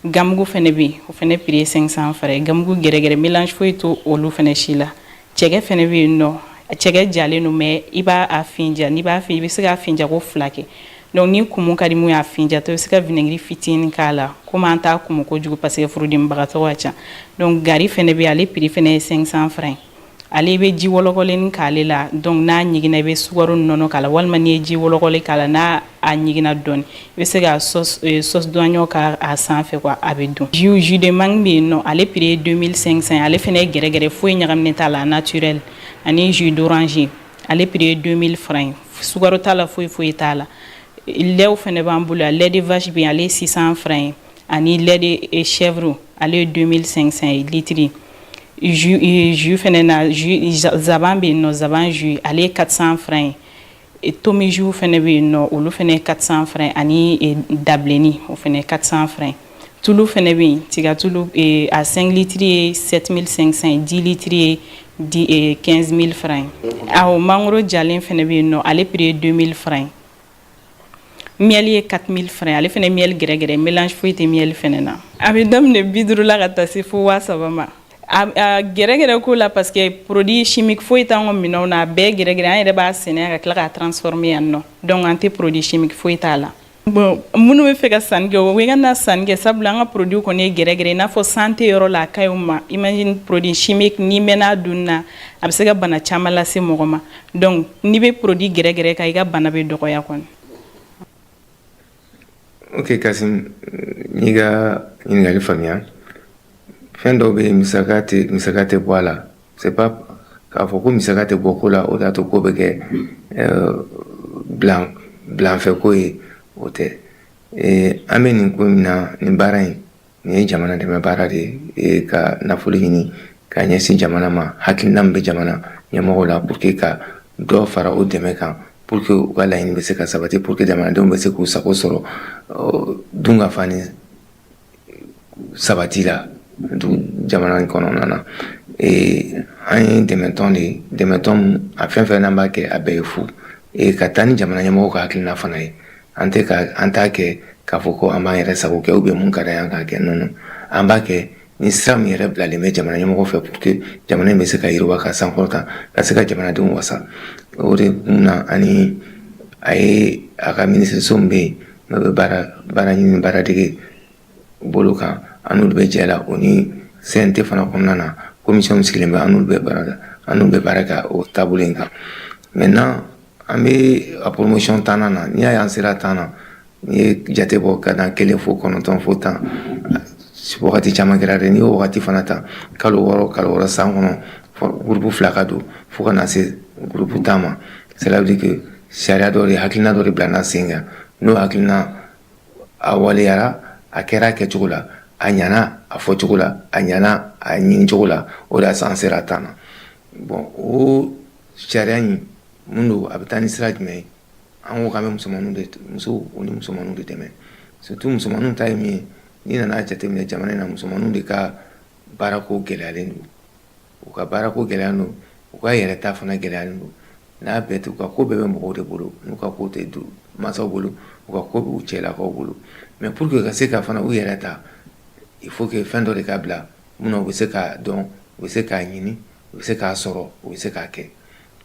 Speaker 4: Gamugu fɛnɛ bɛ yen, o fɛnɛ prix ye 500 francs, gamugu gɛrɛgɛrɛ, mélange foyi t'o olu fɛnɛ si la. Cɛkɛ fɛnɛ bɛ yen nɔ, cɛkɛ jalen don, mais i b'a a finja, n'i b'a fin, i bɛ se k'a finja ko fila kɛ. Donc ni kumu ka di mun ye a finjatɔ, i bɛ se ka vinaigre fitinin k'a la, komi an t'a kumu kojugu parce que furudimibagatɔ ka ca. Donc gari fɛnɛ bɛ yen, ale prix fɛnɛ ye 500 francs. Ale i bɛ ji wɔlɔkɔlennin k'ale la, donc n'a ɲiginna, i bɛ sukaro nɔnɔ k'a la, walima n'i ye ji wɔlɔkɔlen k'a la, n'a a ɲiginna dɔɔni, i bɛ se ka sauce d'oignon k'a sanfɛ quoi, a bɛ dun. Jus de mangue bɛ yen nɔ, ale prix ye 2500, ale fɛnɛ ye gɛrɛgɛrɛ, foyi ɲagaminen t'a la, naturel. Ani jus d'orange, ale prix ye 2000 francs, sukaro t'a la, foyi foyi t'a la. Lait fɛnɛ b'an bolo yan, lait de vache bɛ yen, ale ye 600 francs ye, ani lait de chèvre, ale ye 2500 ye litre. Jus fɛnɛ na, jus zaban bɛ yen nɔ, zaban jus, ale ye 400 francs ye. Tomi jus fɛnɛ bɛ yen nɔ, olu fɛnɛ ye 400 francs, ani dabilenni, o fɛnɛ ye 400 francs. Tulu fɛnɛ bɛ yen, tigatulu, a 5 litres ye 7500 ye, 10 litres ye 15 000 francs. Awɔ, mangoro jalen fɛnɛ bɛ yen nɔ, ale prix ye 2000 francs. Miel ye 4000 francs, ale fɛnɛ miel gɛrɛgɛrɛ, mélange foyi tɛ miel fɛnɛ na. A bɛ daminɛ 50 la ka taa se fo 3000 ma. A gɛrɛgɛrɛ ko la, parce que produit chimique foyi t'an ka minɛnw na, a bɛɛ gɛrɛgɛrɛ, an yɛrɛ b'a sɛnɛ ka tila k'a transformer yan nɔ, donc an tɛ produit chimique foyi t'a la. Bon, minnu bɛ fɛ ka sanni kɛ, o bɛ ka na sanni kɛ, sabula an ka produit kɔni ye gɛrɛgɛrɛ, i n'a fɔ santé yɔrɔ la, a ka ɲi u ma. Imagine, produit chimique, n'i mɛnna a dunni na, a bɛ se ka bana caman lase mɔgɔ ma. Donc n'i bɛ produit gɛrɛgɛrɛ kan, i ka bana bɛ dɔgɔya kɔni.
Speaker 5: Ok Kasim, n'i ka ɲininkali faamuya, fɛn dɔw bɛ yen, musaka tɛ bɔ a la. C'est pas k'a fɔ ko musaka tɛ bɔ ko la, o de y'a to ko bɛ kɛ bilanfɛ ko ye, o tɛ. An bɛ nin ko min na, nin baara in, nin ye jamana dɛmɛ baara de ye, ka nafolo ɲini ka ɲɛsin jamana ma, hakilina min bɛ jamana ɲɛmɔgɔw la pour que ka dɔ fara o dɛmɛ kan, pour que u ka laɲini bɛ se ka sabati, pour que jamanadenw bɛ se k'u sago sɔrɔ dunkafa ni sabati la jamana in kɔnɔna na. An ye dɛmɛtɔn de ye, dɛmɛtɔn a fɛn fɛn n'an b'a kɛ, a bɛɛ ye fu ka taa ni jamana ɲɛmɔgɔw ka hakilina fana ye. An tɛ ka an t'a kɛ k'a fɔ ko an b'an yɛrɛ sago kɛ ou bien mun ka d'an ye an k'a kɛ. Non, an b'a kɛ ni sira min yɛrɛ bilalen bɛ jamana ɲɛmɔgɔ fɛ pour que jamana in bɛ se ka yiriwa, ka sankɔrɔta, ka se ka jamanadenw wasa. O de kun na, ani a ye a ka minisiriso min bɛ yen, n'o bɛ baara ɲini baaradege bolo kan, an n'olu bɛ jɛ la, o ni CNT fana kɔnɔna na, commission min sigilen bɛ, an n'olu bɛ baara kɛ o taabolo in kan. Maintenant, an bɛ a promotion tannan na. N'i y'a ye an sera 10 na, N'i ye jate bɔ ka na 1 fo 9 fo 10, wagati caman kɛra dɛ. N'i y'o wagati fana ta, kalo 6, kalo 6, san kɔnɔ, groupe 2 ka don fo ka na se groupe 10 ma. Cela veut dire que sariya dɔ de, hakilina dɔ de bilana sen kan. N'o hakilina a waleyara, a kɛra a kɛcogo la, a ɲana a fɔcogo la, a ɲana a ɲinicogo la, o de y'a an sera 10 na. Bon, o sariya in mun don, a bɛ taa ni sira jumɛn ye? An ko k'an bɛ musomaninw de, musow ni musomaninw de dɛmɛ. Surtout musomaninw ta ye min ye, n'i nana jateminɛ jamana in na, musomaninw de ka baarako gɛlɛyalen don. U ka baarako gɛlɛyalen don, u ka yɛrɛta fana gɛlɛyalen don. N'a bɛɛ tɛ, u ka ko bɛɛ bɛ mɔgɔw de bolo. N'u ka ko tɛ mansaw bolo, u ka ko b'u cɛlakaw bolo. Mais pour que ka se ka fana u yɛrɛ ta, il faut que fɛn dɔ de ka bila mun na u bɛ se k'a dɔn, u bɛ se k'a ɲini, u bɛ se k'a sɔrɔ, u bɛ se k'a kɛ.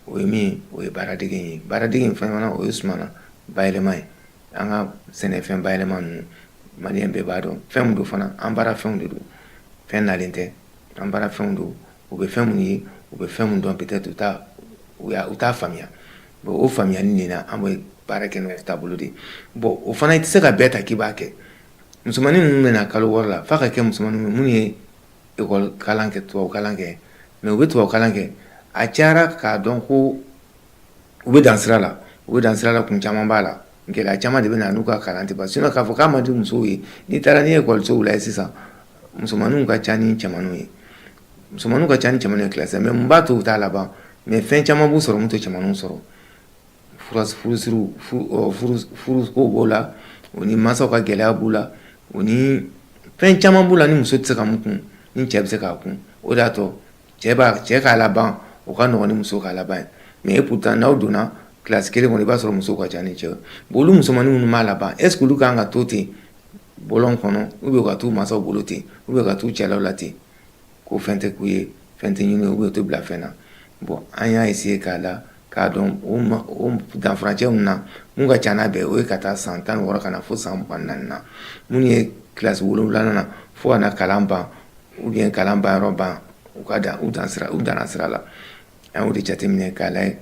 Speaker 5: O ye min ye, o ye baaradege ye. Baaradege in fana, o ye sumana bayɛlɛma ye. An ka sɛnɛfɛn bayɛlɛma ninnu, maliyɛn bɛɛ b'a dɔn fɛn min don fana. An baara fɛnw de don, fɛn nalen tɛ, an baara fɛnw don. U bɛ fɛn minnu ye, u bɛ fɛn min dɔn, peut-être u t'a faamuya. Bon, o faamuyali nin na, an bɛ baara kɛ n'o taabolo de ye. Bon, o fana, i tɛ se ka bɛɛ ta k'i b'a kɛ. Musomanin ninnu bɛna kalo 6 la, f'a ka kɛ musomanin minnu ye école kalan kɛ, tubabu kalan kɛ. Mais u bɛ tubabu kalan kɛ, a cayara k'a dɔn ko u bɛ dan sira la. U bɛ dan sira la, kun caman b'a la, gɛlɛya caman de bɛ na n'u ka kalan tɛ ban. Sinon, k'a fɔ k'a man di musow ye, n'i taara n'i ye ekɔlisow la sisan, musomaninw ka ca ni cɛmaninw ye. Musomaninw ka ca ni cɛmaninw ye classe. Mais mun b'a to u t'a laban? Mais fɛn caman b'u sɔrɔ mun tɛ cɛmaninw sɔrɔ. Furusiriw, furuko b'o la, o ni mansaw ka gɛlɛya b'u la, o ni fɛn caman b'u la ni muso tɛ se ka mun kun, ni cɛ bɛ se k'a kun. O de y'a to cɛ b'a cɛ k'a laban, o ka nɔgɔn ni muso k'a laban ye. Mais et pourtant, n'aw donna kilasi kelen kɔnɔ, i b'a sɔrɔ musow ka ca ni cɛ ye. Bon, olu musomanin minnu b'a laban, est ce que olu kan ka to ten bɔlɔn kɔnɔ, ou bien ka t'u mansaw bolo ten, ou bien ka t'u cɛlaw la ten, ko fɛn tɛ k'u ye, fɛn tɛ ɲini, ou bien u tɛ bila fɛn na? Bon, an y'a essayer k'a la k'a dɔn o danfurancɛ min na, mun ka ca n'a bɛɛ, o ye ka taa san 16 ka na fo san 24 na. Minnu ye kilasi 7nan na fo ka na kalan ban, ou bien kalan ban yɔrɔ ban, u ka dan u dan sira, u danna sira la. An y'o de jateminɛ k'a lajɛ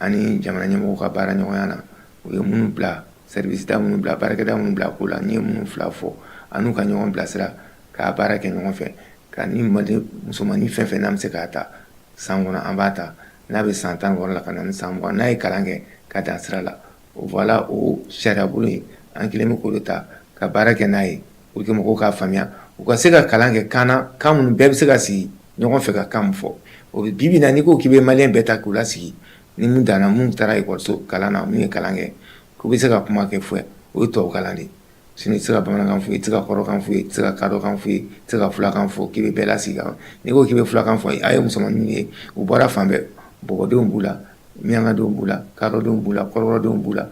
Speaker 5: ani jamana ɲɛmɔgɔw ka baara ɲɔgɔnya na, u ye minnu bila service da, minnu bila baarakɛda, minnu bila ko la, n'i ye minnu fila fɔ, an n'u ka ɲɔgɔn bilasira k'a baara kɛ ɲɔgɔn fɛ. Ka ni mali musomannin fɛn fɛn n'an bɛ se k'a ta san kɔnɔ, an b'a ta. N'a bɛ san 16 la ka na ni san 20, n'a ye kalan kɛ ka dan sira la, voilà. O sariya bolo in, an kɛlen bɛ k'o de ta ka baara kɛ n'a ye pour que mɔgɔw k'a faamuya, u ka se ka kalan kɛ kan na, kan minnu bɛɛ bɛ se ka sigi ɲɔgɔn fɛ ka kan min fɔ. O bɛ bi bi in na, n'i ko k'i bɛ maliyɛn bɛɛ ta k'u lasigi, ni mun danna, mun taara ekɔliso kalan na, mun ye kalan kɛ, k'u bɛ se ka kuma kɛ fɔ, o ye tubabu kalan de ye. Sinon, i tɛ se ka bamanankan f'u ye, i tɛ se ka kɔrɔkan f'u ye, i tɛ se ka kadɔkan f'u ye, i tɛ se ka fulakan fɔ k'i bɛ bɛɛ lasigi. N'i ko k'i bɛ fulakan fɔ, a ye musomaninw ye, u bɔra fan bɛɛ. Bɔbɔdenw b'u la, miyankadenw b'u la, kadɔdenw b'u la, kɔrɔbɔrɔdenw b'u la,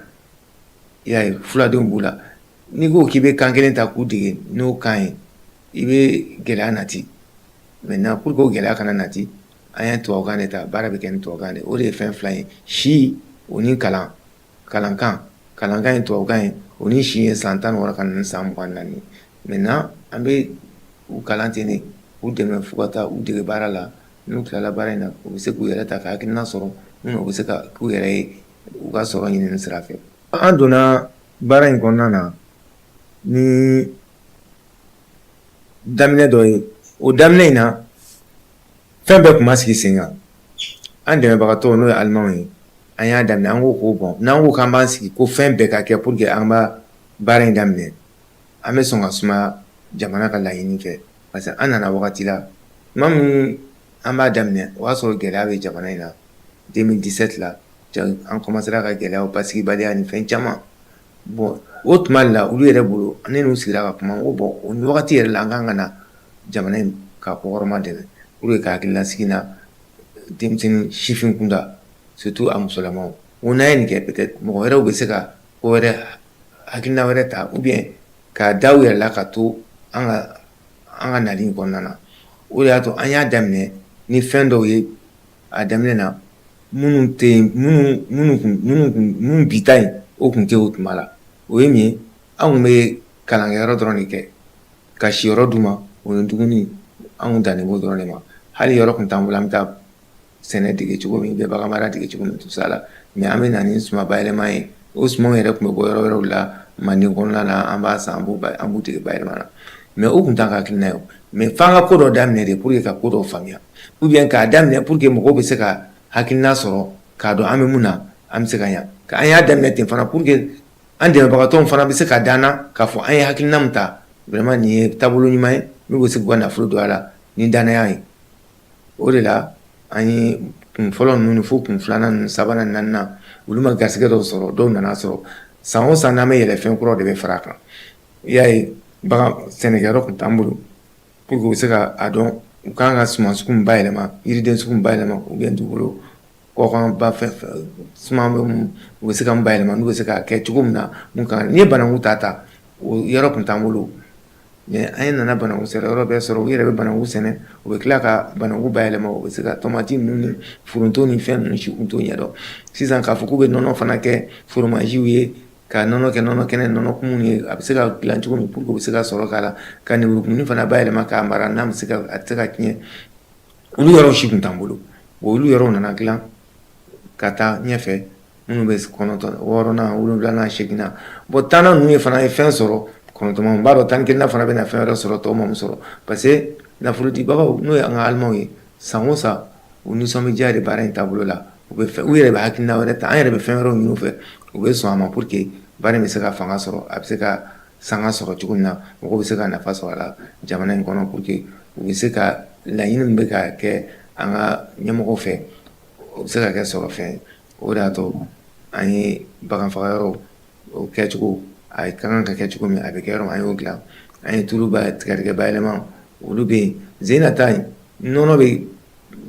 Speaker 5: i y'a ye, fuladenw b'u la. N'i ko k'i bɛ kan kelen ta k'u dege n'o kan ye, i bɛ gɛlɛya nati. Maintenant, pour que o gɛlɛya kana nati, an ye tubabukan de ta. Baara bɛ kɛ ni tubabukan de. O de ye fɛn fila ye: si o ni kalan. Kalankan ye tubabukan ye, o ni si ye san 16 ka na ni san 24. Maintenant, an bɛ u kalan ten de, k'u dɛmɛ fo ka taa u dege baara la. N'u tilala baara in na, u bɛ se k'u yɛrɛ ta, ka hakilina sɔrɔ minnu u bɛ se ka k'u yɛrɛ ye u ka sɔrɔ ɲinini sira fɛ. An donna baara in kɔnɔna na ni daminɛ dɔ ye. O daminɛ in na, fɛn bɛɛ tun ma sigi sen kan. An dɛmɛbagatɔw, n'o ye alimanw ye, an y'a daminɛ, an ko ko bon, n'an ko k'an b'an sigi ko fɛn bɛɛ ka kɛ pour que an b'a baara in daminɛ, an bɛ sɔn ka sumaya jamana ka laɲini fɛ, parce que an nana wagati la tuma min an b'a daminɛ, o y'a sɔrɔ gɛlɛya bɛ jamana in na. 2017 la, an commencera ka gɛlɛyaw, basigibaliya ni fɛn caman. Bon, o tuma la, olu yɛrɛ bolo, ne n'u sigira ka kuma ko bon, o wagati yɛrɛ la, an kan ka na jamana in ka kɔkɔrɔma dɛmɛ pour que ka hakililasigi na denmisɛnnin sifin kunda, surtout a musolamaw. Ko n'an ye nin kɛ, peut-être mɔgɔ wɛrɛw bɛ se ka ko wɛrɛ, hakilina wɛrɛ ta, ou bien k'a da u yɛrɛ la ka to an ka nali in kɔnɔna na. O de y'a to an y'a daminɛ ni fɛn dɔw ye a daminɛ na, minnu tɛ yen, minnu bi ta yen, o tun tɛ o tuma la. O ye min ye, an tun bɛ kalankɛyɔrɔ dɔrɔn de kɛ, ka siyɔrɔ d'u ma, o ni dumuni. An kun dannen b'o dɔrɔn de ma. Hali yɔrɔ tun t'an bolo an bɛ taa sɛnɛ dege cogo min, bɛ bagan mara dege cogo min, tout ça la. Mais an bɛ na ni suman bayɛlɛma ye. O sumanw yɛrɛ tun bɛ bɔ yɔrɔ wɛrɛw la. Manden kɔnɔna na, an b'a san, an b'u dege bayɛlɛma na. Mais o tun t'an ka hakilina ye o. Mais f'an ka ko dɔ daminɛ de pour que ka ko dɔ faamuya, ou bien k'a daminɛ pour que mɔgɔw bɛ se ka hakilina sɔrɔ k'a dɔn an bɛ mun na, an bɛ se ka ɲa. An y'a daminɛ ten fana pour que an dɛmɛbagatɔw fana bɛ se ka d'an na k'a fɔ an ye hakilina min ta, vraiment nin ye taabolo ɲuman ye n'u bɛ se k'u ka nafolo don a la ni danaya ye. O de la an ye kun fɔlɔ ninnu fo kun filanan ninnu, sabanan, naaninan, olu ma garisɛgɛ dɔw sɔrɔ, dɔw nana sɔrɔ. San o san n'an bɛ yɛlɛ, fɛn kuraw de bɛ fara a kan. I y'a ye, bagan sɛnɛkɛyɔrɔ tun t'an bolo pour que u bɛ se ka a dɔn u kan ka suman sugu min bayɛlɛma, yiriden sugu min bayɛlɛma, ou bien dugukolo kɔkan ba fɛn suman bɛ mun, u bɛ se ka mun bayɛlɛma, n'u bɛ se k'a kɛ cogo min na mun kan. N'i ye bananku ta, o yɔrɔ tun t'an bolo. Mais an ye nana bananku sɛnɛ yɔrɔ bɛɛ sɔrɔ, u yɛrɛ bɛ bananku sɛnɛ, u bɛ tila ka bananku bayɛlɛma, u bɛ se ka tomati ninnu ni foronto ni fɛn ninnu si kun t'o ɲɛdɔn. Sisan k'a fɔ k'u bɛ nɔnɔ fana kɛ foromaziw ye, ka nɔnɔ kɛ nɔnɔ kɛnɛ, nɔnɔ kumu ye, a bɛ se ka dilan cogo min pour que u bɛ se ka sɔrɔ k'a la, ka lemurukumuni fana bayɛlɛma k'a mara, n'a bɛ se ka, a tɛ se ka tiɲɛ, olu yɔrɔ si kun t'an bolo. Olu yɔrɔw nana dilan ka taa ɲɛfɛ, minnu bɛ kɔnɔntɔn, wɔɔrɔnan, wolonwulanan, seeginnan. Bon, tannan ninnu ye fana ye fɛn sɔrɔ, kɔnɔntɔn b'a dɔn, 11nan fana bɛna fɛn wɛrɛ sɔrɔ tɔw ma min sɔrɔ, parce que nafolodibagaw, n'o ye an ka alimaw ye, san o san u nisɔn bɛ diya de baara in taabolo la. U bɛ fɛn, u yɛrɛ bɛ hakilina wɛrɛ ta, an yɛrɛ bɛ fɛn wɛrɛw ɲini u fɛ, u bɛ sɔn a ma pour que baara in bɛ se ka fanga sɔrɔ, a bɛ se ka sanga sɔrɔ cogo min na, mɔgɔw bɛ se ka nafa sɔrɔ a la jamana in kɔnɔ, pour que u bɛ se ka laɲini min bɛ ka kɛ an ka ɲɛmɔgɔw fɛ, o bɛ se ka kɛ sɔrɔ fɛn ye. O de y'a to an ye bagan faga yɔrɔ o kɛcogo, a ka kan ka kɛ cogo min, a bɛ kɛ yɔrɔ min, an y'o dilan. An ye tulu ba tigɛdigɛ bayɛlɛma, olu bɛ yen. Zena ta in, nɔnɔ bɛ,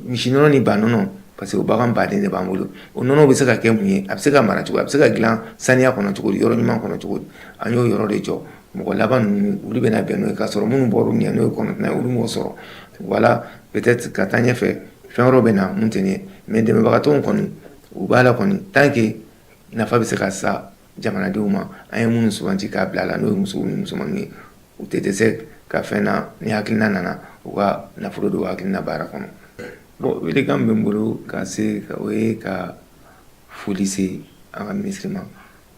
Speaker 5: misi nɔnɔ ni ba nɔnɔ, parce que o bagan baden de b'an bolo. O nɔnɔ bɛ se ka kɛ mun ye? A bɛ se ka mara cogo, a bɛ se ka dilan saniya kɔnɔ cogo di, yɔrɔ ɲuman kɔnɔ cogo di? An y'o yɔrɔ de jɔ. Mɔgɔ laban ninnu, olu bɛna bɛn n'o ye, k'a sɔrɔ minnu bɔr'u ɲɛ, n'o ye 9 ye, olu m'o sɔrɔ. Voilà, peut-être ka taa ɲɛfɛ, fɛn wɛrɛw bɛ na mun tɛ nin ye. Mais dɛmɛbagatɔw kɔni, u b'a la kɔni, tant que nafa bɛ se ka sa jamanadenw ma, an ye minnu suganti k'a bila a la, n'o ye musow ni musomanninw ye, u tɛ dɛsɛ ka fɛn na ni hakilina nana, u ka nafolo don hakilina baara kɔnɔ. Bon, welekan min bɛ n bolo ka se, o ye ka foli se an ka minisiri ma,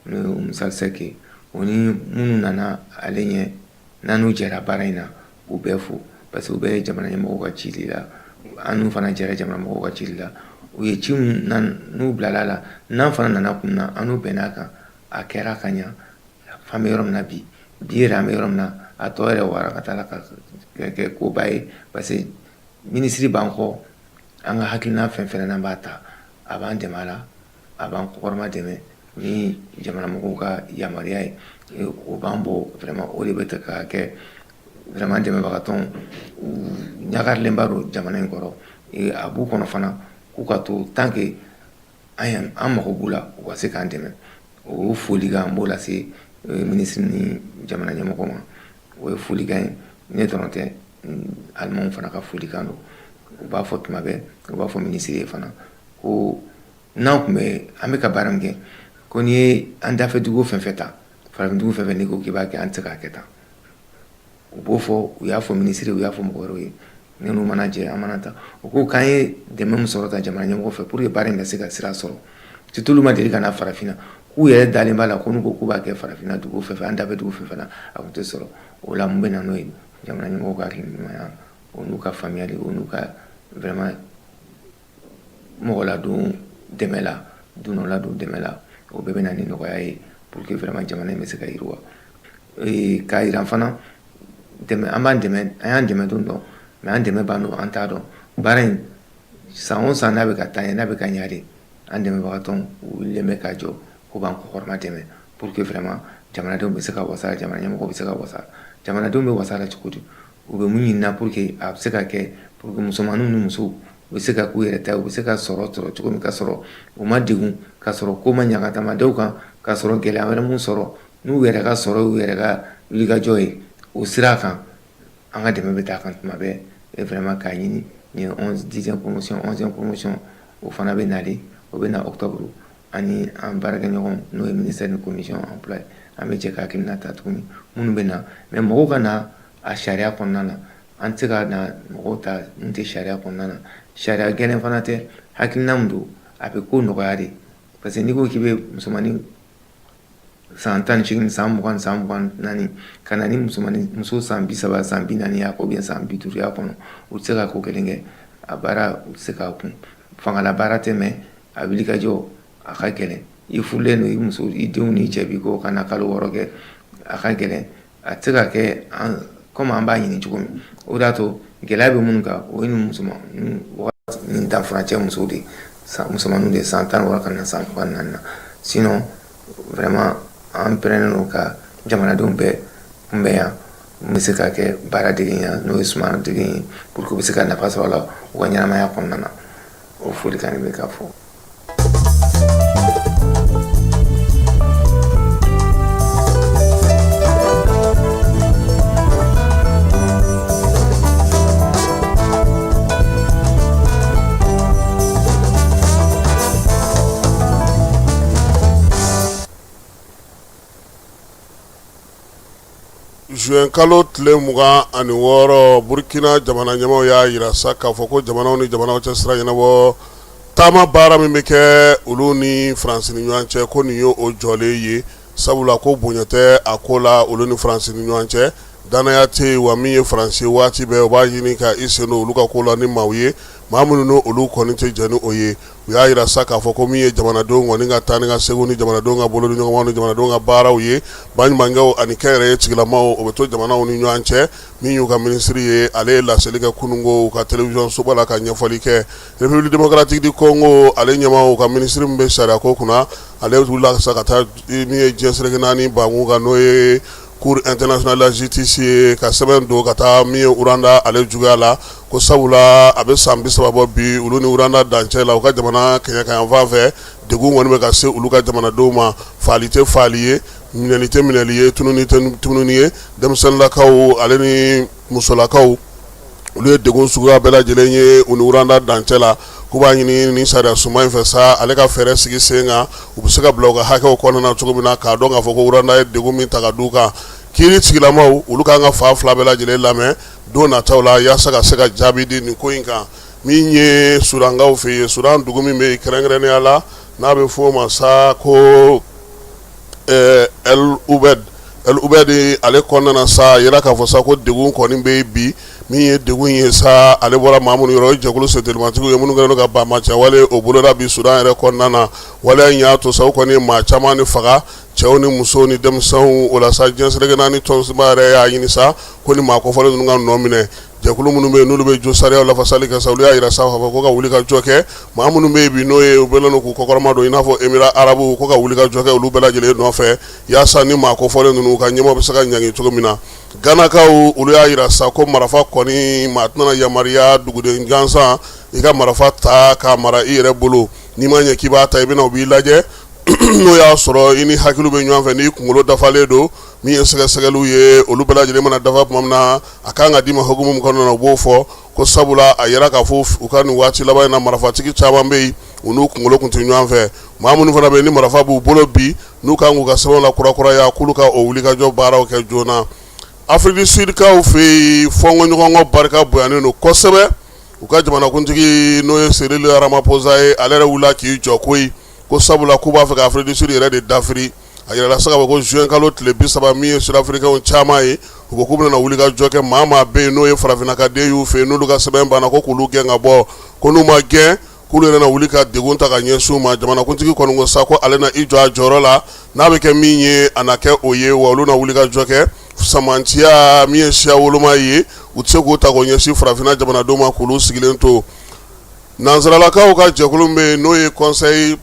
Speaker 5: n'o ye Musa Sɛki, o ni minnu nana ale ɲɛ, n'an n'u jɛra baara in na, u bɛɛ fo, parce que u bɛɛ ye jamana ɲɛmɔgɔw ka cili la, an n'u fana jɛra jamana mɔgɔw ka cili la. U ye ci min n'u bilala la, n'an fana nana kun na, an n'u bɛn'a kan, a kɛra ka ɲa f'an bɛ yɔrɔ min na bi. Bi yɛrɛ, an bɛ yɔrɔ min na, a tɔ yɛrɛ wara ka taa la ka kɛ koba ye, parce que minisiri b'an kɔ. An ka hakilina fɛn fɛn n'an b'a ta, a b'an dɛmɛ a la, a b'an kɔkɔrɔma dɛmɛ ni jamana mɔgɔw ka yamaruya ye. O b'an bɔ vraiment, o de bɛ ka kɛ vraiment dɛmɛbagatɔn ɲagarilenba don jamana in kɔrɔ. A b'u kɔnɔ fana k'u ka to, tant que an mago b'u la, u ka se k'an dɛmɛ. O folikan, n b'o lase minisiri ni jamana ɲɛmɔgɔ ma. O ye folikan ye, ne dɔrɔn tɛ, alimanw fana ka folikan don. U b'a fɔ tuma bɛɛ, u b'a fɔ minisiri ye fana ko n'an tun bɛ, an bɛ ka baara min kɛ, ko n'i ye an dafɛ dugu fɛn fɛn ta, farafin dugu fɛn fɛn, n'i ko k'i b'a kɛ, an tɛ se k'a kɛ tan. U b'o fɔ, u y'a fɔ minisiri, u y'a fɔ mɔgɔ wɛrɛw ye. Ne n'u mana jɛ, an mana ta, u ko k'an ye dɛmɛ min sɔrɔ ta jamana ɲɛmɔgɔ fɛ pour que baara in ka se ka sira sɔrɔ, surtout olu ma deli ka na farafinna, k'u yɛrɛ dalen b'a la ko n'u ko k'u b'a kɛ farafinna dugu fɛn fɛn, an dafɛ dugu fɛn fɛn na, a tun tɛ sɔrɔ. O la, mun bɛ na n'o ye? Jamana ɲɛmɔgɔw ka hakili ɲumanya, o n'u ka faamuyali, o n'u ka vraiment mɔgɔ ladon dɛmɛ la, dunanw ladon dɛmɛ la, o bɛɛ bɛ na ni nɔgɔya ye pour que vraiment jamana in bɛ se ka yiriwa. K'a yira fana, dɛmɛ, an b'an dɛmɛ, an y'an dɛmɛ don dɔn, mais an dɛmɛ b'an don, an t'a dɔn. Baara in, san o san n'a bɛ ka taa ɲɛ, n'a bɛ ka ɲɛ de, an dɛmɛbagatɔn u wulilen bɛ ka jɔ k'u b'an kɔkɔrɔma dɛmɛ pour que vraiment jamanadenw bɛ se ka wasa, jamana ɲɛmɔgɔw bɛ se ka wasa. Jamanadenw bɛ wasa la cogo di? U bɛ mun ɲini pour que a bɛ se ka kɛ, pour que musomaninw ni musow u bɛ se ka k'u yɛrɛ ta, u bɛ se ka sɔrɔ sɔrɔ cogo min, ka sɔrɔ u ma degun, ka sɔrɔ ko ma ɲagatamadenw kan, ka sɔrɔ gɛlɛya wɛrɛ mun sɔrɔ n'u yɛrɛ ka sɔrɔ, y'u yɛrɛ ka wulikajɔ ye o sira kan. An ka dɛmɛ bɛ taa kan tuma bɛɛ vraiment k'a ɲini. Nin ye 11, 10e promotion, 11e promotion, o fana bɛ nalen, o bɛ na octobre. Ani an baarakɛɲɔgɔn, n'o ye ministère ni commission emploi, an bɛ jɛ ka hakilina ta tuguni minnu bɛ na. Mais mɔgɔw ka na a sariya kɔnɔna na, an tɛ se ka na mɔgɔw ta mun tɛ sariya kɔnɔna na. Sariya gɛlɛn fana tɛ, hakilina min don, a bɛ ko nɔgɔya de, parce que n'i ko k'i bɛ musomanin San 18, san 20, san 24, ka na ni musomannin muso san 30, san 40 y'a kɔ, bien san 50 y'a kɔnɔ, u tɛ se ka ko kelen kɛ. A baara, u tɛ se k'a kun. Fangala baara tɛ, mais a wuli ka jɔ, a ka gɛlɛn. I furulen don, i muso, i denw n'i cɛ b'i kɔ ka na kalo 6 kɛ, a ka gɛlɛn, a tɛ se ka kɛ comme an b'a ɲini cogo min. O de y'a to gɛlɛya bɛ minnu kan, o ye nin musoman nin danfurancɛ musow de, musomanninw de, san 16 ka na san 24 na. Sinon vraiment, an pɛrɛnnen don ka jamanadenw bɛɛ kunbɛn yan, n bɛ se ka kɛ baara dege yan, n'o ye suman dege ye, pour que u bɛ se ka nafa sɔrɔ a la u ka ɲɛnamaya kɔnɔna na. O folikan de bɛ ka fɔ.
Speaker 2: Juin kalo tile 26, Burkina jamana ɲɛmaaw y'a jira sa k'a fɔ ko jamanaw ni jamanaw cɛ sira ɲɛnabɔ taama baara min bɛ kɛ olu ni Faransi ni ɲɔgɔn cɛ, ko nin ye o jɔlen ye, sabula ko bonya tɛ a ko la olu ni Faransi ni ɲɔgɔn cɛ, dannaya tɛ yen. Wa min ye Faransi, waati bɛɛ u b'a ɲini ka i sen don olu ka ko la ni maaw ye, maa minnu ni olu kɔni tɛ jɛn ni o ye. U y'a jira sa k'a fɔ ko min ye jamanadenw kɔni ka taa ni ka segin ni jamanadenw ka bolodiɲɔgɔnmaw ni jamanadenw ka baaraw ye, baɲumankɛw ani kɛnyɛrɛye tigilamaw, o bɛ to jamanaw ni ɲɔgɔn cɛ. Min y'u ka minisiri ye, ale ye laseli kɛ kununko u ka télévision soba la ka ɲɛfɔli kɛ. République démocratique du Congo, ale ɲɛmaa, u ka minisiri min bɛ sariya ko kunna, ale wulila sa ka taa min ye diɲɛ seleke naani banku kan, n'o ye Cour internationale de la justice ye, ka sɛbɛn don ka taa min ye Rwanda ale juguya la, ko sabula a bɛ san 30 bɔ bi, olu ni Rwanda dancɛ la, u ka jamana kɛɲɛka fan fɛ, degun kɔni bɛ ka se olu ka jamanadenw ma. Faali tɛ faali ye, minɛli tɛ minɛli ye, tununi tɛ tununi ye. Denmisɛnninlakaw ale ni musolakaw, olu ye degun suguya bɛɛ lajɛlen ye u ni Rwanda dancɛ la. K'u b'a ɲini ni sariya sunba in fɛ sa, ale ka fɛɛrɛ sigi sen kan, u bɛ se ka bila u ka hakɛw kɔnɔna na cogo min na, k'a dɔn k'a fɔ ko Rwanda ye degun min ta ka d'u kan. Kiiri tigilamaw, olu kan ka fan fila bɛɛ lajɛlen lamɛn don nataw la, yaasa ka se ka jaabi di nin ko in kan. Min ye Sudankaw fɛ yen, Sudan dugu min bɛ yen kɛrɛnkɛrɛnnenya la, n'a bɛ f'o ma sa ko El Obeid, El Obeid ale kɔnɔna na sa, a yira k'a fɔ sa ko degun kɔni bɛ yen bi. Min ye degun ye sa, ale bɔra maa minnu yɔrɔ, o ye jɛkulu sentelimatigiw ye minnu kɛlen don ka banbaanciya o boloda bi Sudan yɛrɛ kɔnɔna na. Waleya in y'a to sa, u kɔni ye maa caman de faga, cɛw ni musow ni denmisɛnw. O la sa, diɲɛ seleke naani tɔnba yɛrɛ y'a ɲini sa ko ni maa kofɔlen ninnu ka nɔ minɛ. Jɛkulu minnu bɛ yen, n'olu bɛ jo sariyaw lafasali kɛ sa, olu y'a jira sa k'a fɔ ko ka wuli ka jɔ kɛ maa minnu bɛ yen bi, n'o ye u bɛlen don k'u kɔkɔrɔma don, i n'a fɔ Émirats arabes, ko ka wuli ka jɔ kɛ olu bɛɛ lajɛlen nɔfɛ, yaasa ni maa kofɔlen ninnu ka ɲɛmɔgɔ bɛ se ka ɲangi cogo min na. Ganakaw, olu y'a jira sa ko marifa kɔni, maa tɛna yamaruya duguden gansan i ka marifa ta k'a mara i yɛrɛ bolo. N'i ma ɲɛ k'i b'a ta, i bɛna u b'i lajɛ, n'o y'a sɔrɔ i ni hakili bɛ ɲɔgɔn fɛ, n'i kunkolo dafalen don. Min ye sɛgɛsɛgɛliw ye, olu bɛɛ lajɛlen mana dafa tuma min na, a kan ka d'i ma hukumu min kɔnɔna na, u b'o fɔ ko sabula a yira k'a fɔ u ka nin waati laban in na, marifatigi caman bɛ yen, u n'u kunkolo tun tɛ ɲɔgɔn fɛ. Maa minnu fana bɛ yen ni marifa b'u bolo bi, n'u kan k'u ka sɛbɛnw la kurakuraya, k'olu ka o wulikajɔ baaraw kɛ joona. Afrique du Sud kaw fɛ yen, fɔnkɔɲɔgɔnkɔ barika bonyanen don kosɛbɛ. U ka jamanakuntigi, n'o ye Cyril Ramaphosa ye, ale yɛrɛ wulila k'i jɔ koyi, ko sabula k'u b'a fɛ ka Afrique du Sud yɛrɛ de dafiri. A yirala sa k'a fɔ ko juin kalo tile 30, min ye Sud-Africainw caman ye, u ko k'u bɛna wuli ka jɔ kɛ. Maa maa bɛ yen n'o ye farafinna ka den y'u fɛ yen, n'olu ka sɛbɛn banna, ko k'olu gɛn ka bɔ, ko n'u ma gɛn, k'olu yɛrɛ na wuli ka degun ta ka ɲɛsin u ma. Jamanakuntigi kɔni ko sa ko ale na i jɔ a jɔyɔrɔ la, n'a bɛ kɛ min ye, a na kɛ o ye, wa olu na wuli ka jɔ kɛ. Samantiya min ye siya woloma ye, u tɛ se k'o ta k'o ɲɛsin farafinna jamanadenw ma k'olu sigilen to. Nansaralakaw ka jɛkulu min bɛ yen, n'o ye Conseil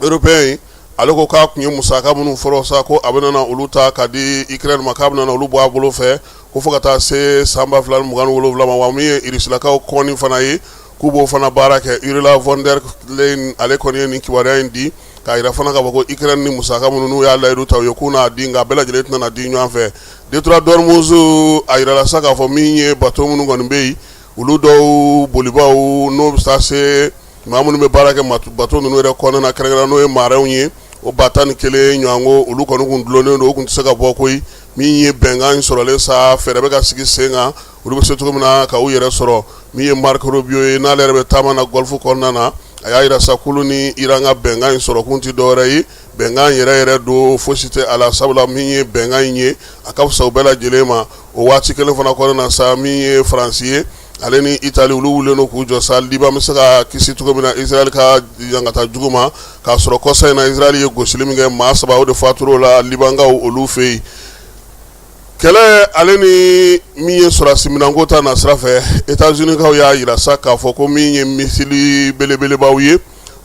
Speaker 2: européen ye, ale ko k'a tun ye musaka minnu fɔlɔ sa, ko a bɛna olu ta ka di Ukraine ma, k'a bɛna olu bɔ a bolo fɛ, ko fo ka taa se san 2027 ma. Wa min ye Irisilakaw kɔni fana ye, k'u b'o fana baara kɛ. Ursula von der Leyen, ale kɔni ye nin kibaruya in di k'a jira fana k'a fɔ ko Ukraine ni musaka minnu n'u y'a layidu ta u ye, k'u n'a di, nka a bɛɛ lajɛlen tɛna di ɲɔgɔn fɛ. Détroit d'Ormuz, a jirala sa k'a fɔ min ye bateau minnu kɔni bɛ yen, olu dɔw bolibaaw, n'o bɛ taa se maa minnu bɛ baara kɛ bateau ninnu yɛrɛ kɔnɔna na, kɛrɛnkɛrɛn n'o ye marinw ye, o 11,000 ɲɔgɔn, olu kɔni kun dulonnen don, o tun tɛ se ka bɔ koyi. Min ye bɛnkan in sɔrɔlen sa, fɛɛrɛ bɛ ka sigi sen kan, olu bɛ se cogo min na ka u yɛrɛ sɔrɔ. Min ye Marco Rubio ye, n'ale yɛrɛ bɛ taama na Golfe kɔnɔna na, A y'a jira sa k'olu ni Iran ka bɛnkan in sɔrɔkun tɛ dɔwɛrɛ ye, bɛnkan yɛrɛ yɛrɛ don, fosi tɛ a la, sabula min ye bɛnkan in ye, a ka fisa u bɛɛ lajɛlen ma. O waati kelen fana kɔnɔna na sa, min ye Faransi ye, ale ni Itali, olu wulilen don k'u jɔ sa Liban bɛ se ka kisi cogo min na Israël ka ɲangata jugu ma, k'a sɔrɔ kɔsa in na Israël ye gosili min kɛ, maa 3 o de fatura o la Libankaw olu fɛ yen. Kɛlɛ ale ni min ye sɔrɔdasi minɛnko ta na sira fɛ, États-Unis kaw y'a jira sa k'a fɔ ko min ye missile belebelebaw ye,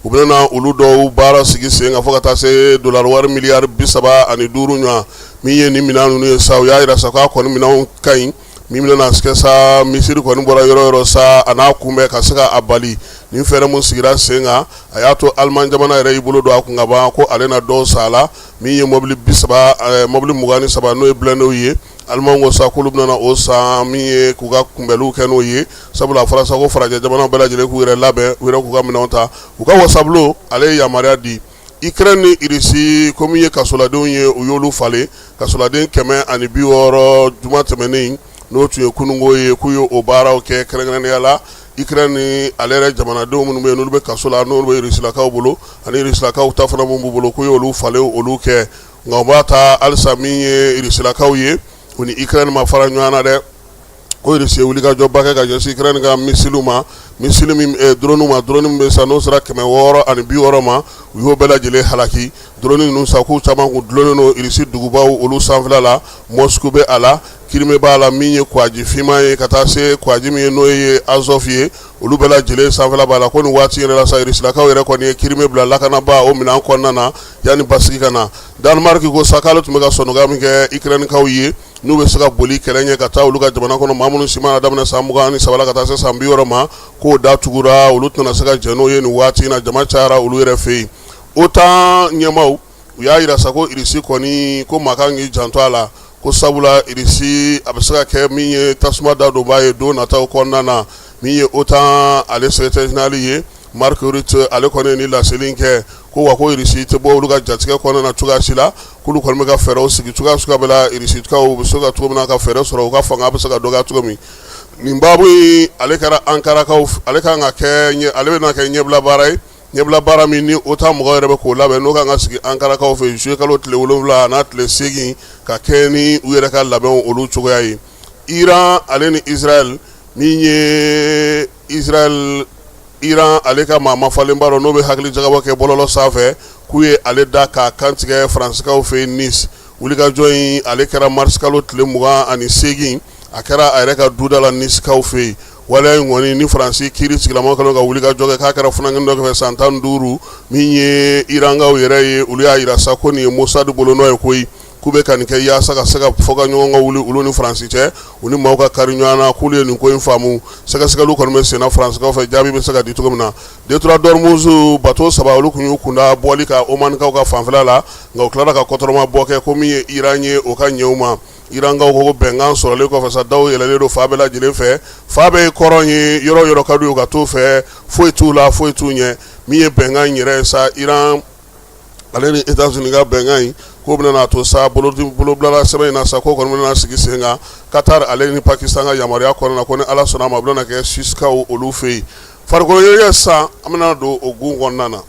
Speaker 2: u bɛna olu dɔw baara sigi sen kan fo ka taa se dolari wari miliyari 35 ɲɔgɔn. Min ye nin minɛn ninnu ye sa, u y'a jira sa k'a kɔni minɛnw ka ɲi, min bɛna kɛ sa missile kɔni bɔra yɔrɔ yɔrɔ sa, a n'a kunbɛn ka se ka a bali. Nin fɛɛrɛ min sigira sen kan, a y'a to Aliman jamana yɛrɛ y'i bolo don a kun ka ban ko ale na dɔw san a la. Min ye mɔbili 30, mɔbili 23, n'o ye blindéw ye, Alimanw ko sa k'olu bɛna o san, min ye k'u ka kunbɛnliw kɛ n'o ye, sabula a fɔra sa ko farajɛ jamana bɛɛ lajɛlen k'u yɛrɛ labɛn, u yɛrɛ k'u ka minɛnw ta. U ka wasabulon ale ye yamaruya di. Ukraine ni Russie, ko min ye kasoladenw ye, u y'olu falen, kasoladen 160, juma tɛmɛnen, n'o tun ye kununko ye, k'u ye o baaraw kɛ kɛrɛnkɛrɛnnenya la Ukraine ni ale yɛrɛ jamanadenw minnu bɛ yen, n'olu bɛ kaso la, n'olu bɛ Rusilakaw bolo, ani Rusilakaw ta fana minnu b'u bolo, k'u y'olu falen, olu kɛ. Nka o b'a ta halisa, min ye Rusilakaw ye, u ni Ukraine ma fara ɲɔgɔn na dɛ. Ko Russie ye wulikajɔba kɛ ka ɲɛsin Ukraine ka missilew ma, missile min, drone ma, drone min bɛ sa n'o sera 660 ma, u y'o bɛɛ lajɛlen halaki. Drone ninnu sa, k'u caman kun dulonnen don Russie dugubaw olu sanfɛla la. Moscou bɛ a la, Crimée b'a la, min ye kwaji finman ye, ka taa se kwaji min ye n'o ye Azov ye, olu bɛɛ lajɛlen sanfɛla b'a la. Ko nin waati yɛrɛ la sa, Rusilakaw yɛrɛ kɔni ye Crimée bila lakanaba o minɛn kɔnɔna na yanni basigi ka na. Danemark ko sa k'ale tun bɛ ka sɔnnɔgɔya min kɛ Ukrainekaw ye, n'u bɛ se ka boli kɛlɛ ɲɛ ka taa olu ka jamana kɔnɔ, maa minnu si mana daminɛ san 23 la ka taa se san 60 ma, k'o da tugura, olu tɛna se ka jɛn n'o ye nin waati in na, jama cayara olu yɛrɛ fɛ yen. OTAN ɲɛmaaw, u y'a jira sa ko Russie kɔni, ko maa kan k'i janto a la, ko sabula Russie a bɛ se ka kɛ min ye tasuma da donbaa ye don nataw kɔnɔna na. Min ye OTAN ale secrétaire général ye, Mark Rutte, ale kɔni ye nin laseli kɛ, ko wa ko Russie tɛ bɔ olu ka jatigɛ kɔnɔna na cogoya si la, k'olu kɔni bɛ ka fɛɛrɛw sigi cogoya suguya bɛɛ la, Russikaw bɛ se ka cogo min na ka fɛɛrɛ sɔrɔ, u ka fanga bɛ se ka dɔgɔya cogo min. Nin baabu in, ale kɛra Ankarakaw, ale kan ka kɛ, ale bɛna kɛ ɲɛbila baara ye, ɲɛbila baara min ni OTAN mɔgɔw yɛrɛ bɛ k'o labɛn, n'o kan ka sigi Ankarakaw fɛ juillet kalo tile 7 n'a tile 8, ka kɛ ni u yɛrɛ ka labɛnw olu cogoya ye. Iran ale ni Israël, min ye Israël, Iran ale ka maa mafalenba dɔ, n'o bɛ hakili jagabɔ kɛ bɔlɔlɔ sanfɛ, k'u ye ale da k'a kantigɛ Faransikaw fɛ yen Nice. Wulikajɔ in, ale kɛra mars kalo tile 28, a kɛra a yɛrɛ ka duda la Nicekaw fɛ yen. Waleya in kɔni ni Faransi kiiri sigilama kɛlen ka wulikajɔ kɛ, k'a kɛra funankɛnin dɔ fɛ san 15. Min ye Irankaw yɛrɛ ye, olu y'a jira sa ko nin ye Mossad bolonɔ ye koyi, k'u bɛ ka nin kɛ yaasa ka se ka fɔ ka ɲɔgɔn ka wuli olu ni Faransi cɛ, u ni maaw ka kari ɲɔgɔn na, k'olu ye nin ko in faamu. Sɛgɛsɛgɛliw kɔni bɛ senna Faransikaw fɛ, jaabi bɛ se ka di cogo min na. Détroit d'Ormuz bateau 3, olu tun y'u kunda bɔli ka Omanikaw ka fanfɛla la, nka u tilara ka kɔtɔrɔma bɔ kɛ, ko min ye Iran ye, o ka ɲɛ u ma. Irankaw ko bɛnkan sɔrɔlen kɔfɛ sa, daw yɛlɛlen don fan bɛɛ lajɛlen fɛ, fan bɛɛ ye kɔrɔn ye, yɔrɔ yɔrɔ ka d'u ye ka t'o fɛ, foyi t'u la, foyi t'u ɲɛ. Min ye bɛnkan in yɛrɛ ye sa, Iran ale ni États-Unis ka bɛnkan in, k'o bɛna to sa bolobilala sɛbɛn in na sa, k'o kɔni bɛna sigi sen kan Qatar ale ni Pakistan ka yamaruya kɔnɔna na, ko ni Ala sɔnna a ma, a bɛna kɛ Suissekaw olu fɛ yen. Farikolo ɲɛnajɛ san, an bɛna don o gun kɔnɔna na.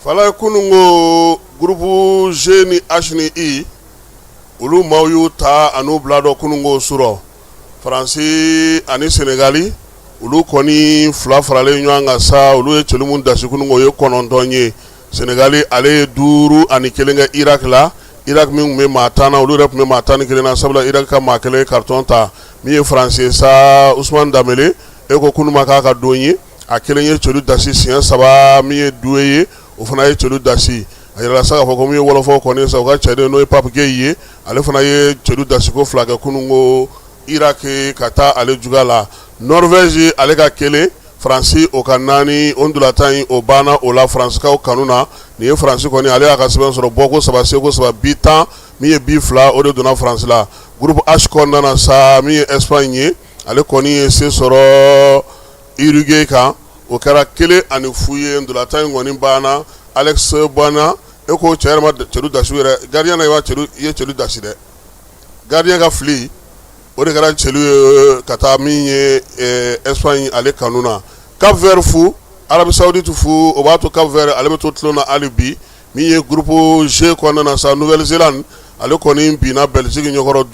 Speaker 2: Falaye, kunun ko groupe G ni H ni I, olu maaw y'u ta an'u bila dɔn kunun ko surɔ. Faransi ani Senegali, olu kɔni fila faralen ɲɔgɔn kan sa, olu ye celu min dasi kunun ko, o ye 9 ye. Senegali ale ye 5-1 kɛ Irak la. Irak min tun bɛ maa 10 na, olu yɛrɛ tun bɛ maa 11 na, sabula Irak ka maa kelen ye carton ta. Min ye Faransi ye sa, Ousmane Dembélé, e ko kunun ma k'a ka don ye, a kelen ye celu dasi siɲɛ saba. Min ye Doué ye, o fana ye celu dasi. A yirala sa k'a fɔ ko min ye wɔlɔfɔw kɔni sa, u ka cɛden n'o ye Pape Gueye ye, ale fana ye celu dasiko fila kɛ kunun ko Irak ka taa ale juguya la. Norvège ale ka kelen, Faransi o ka naani. O ntolatan in, o banna o la Faransikaw kanu na. Nin ye Faransi kɔni, ale y'a ka sɛbɛn sɔrɔ, bɔko saba, seko saba, bi 10. Min ye but 2, o de donna Faransi la. Groupe H kɔnɔna na sa, min ye Espagne ye, ale kɔni ye se sɔrɔ Uruguay kan, o kɛra 1-0 ye. Ntolatan in kɔni banna. Alex Baena, e ko cɛ yɛrɛ ma cɛdu dasi yɛrɛ gardien na, i b'a cɛdu i ye cɛdu dasi dɛ. Gardien ka fili, o de kɛra cɛlu ye ka taa min ye Espagne ale kanu na. Cap Vert 0, Arabie Saoudite 0. O b'a to Cap Vert ale bɛ to tulon na hali bi. Min ye groupe G kɔnɔna na sa, Nouvelle-Zélande ale kɔni binna Belgique ɲɛkɔrɔ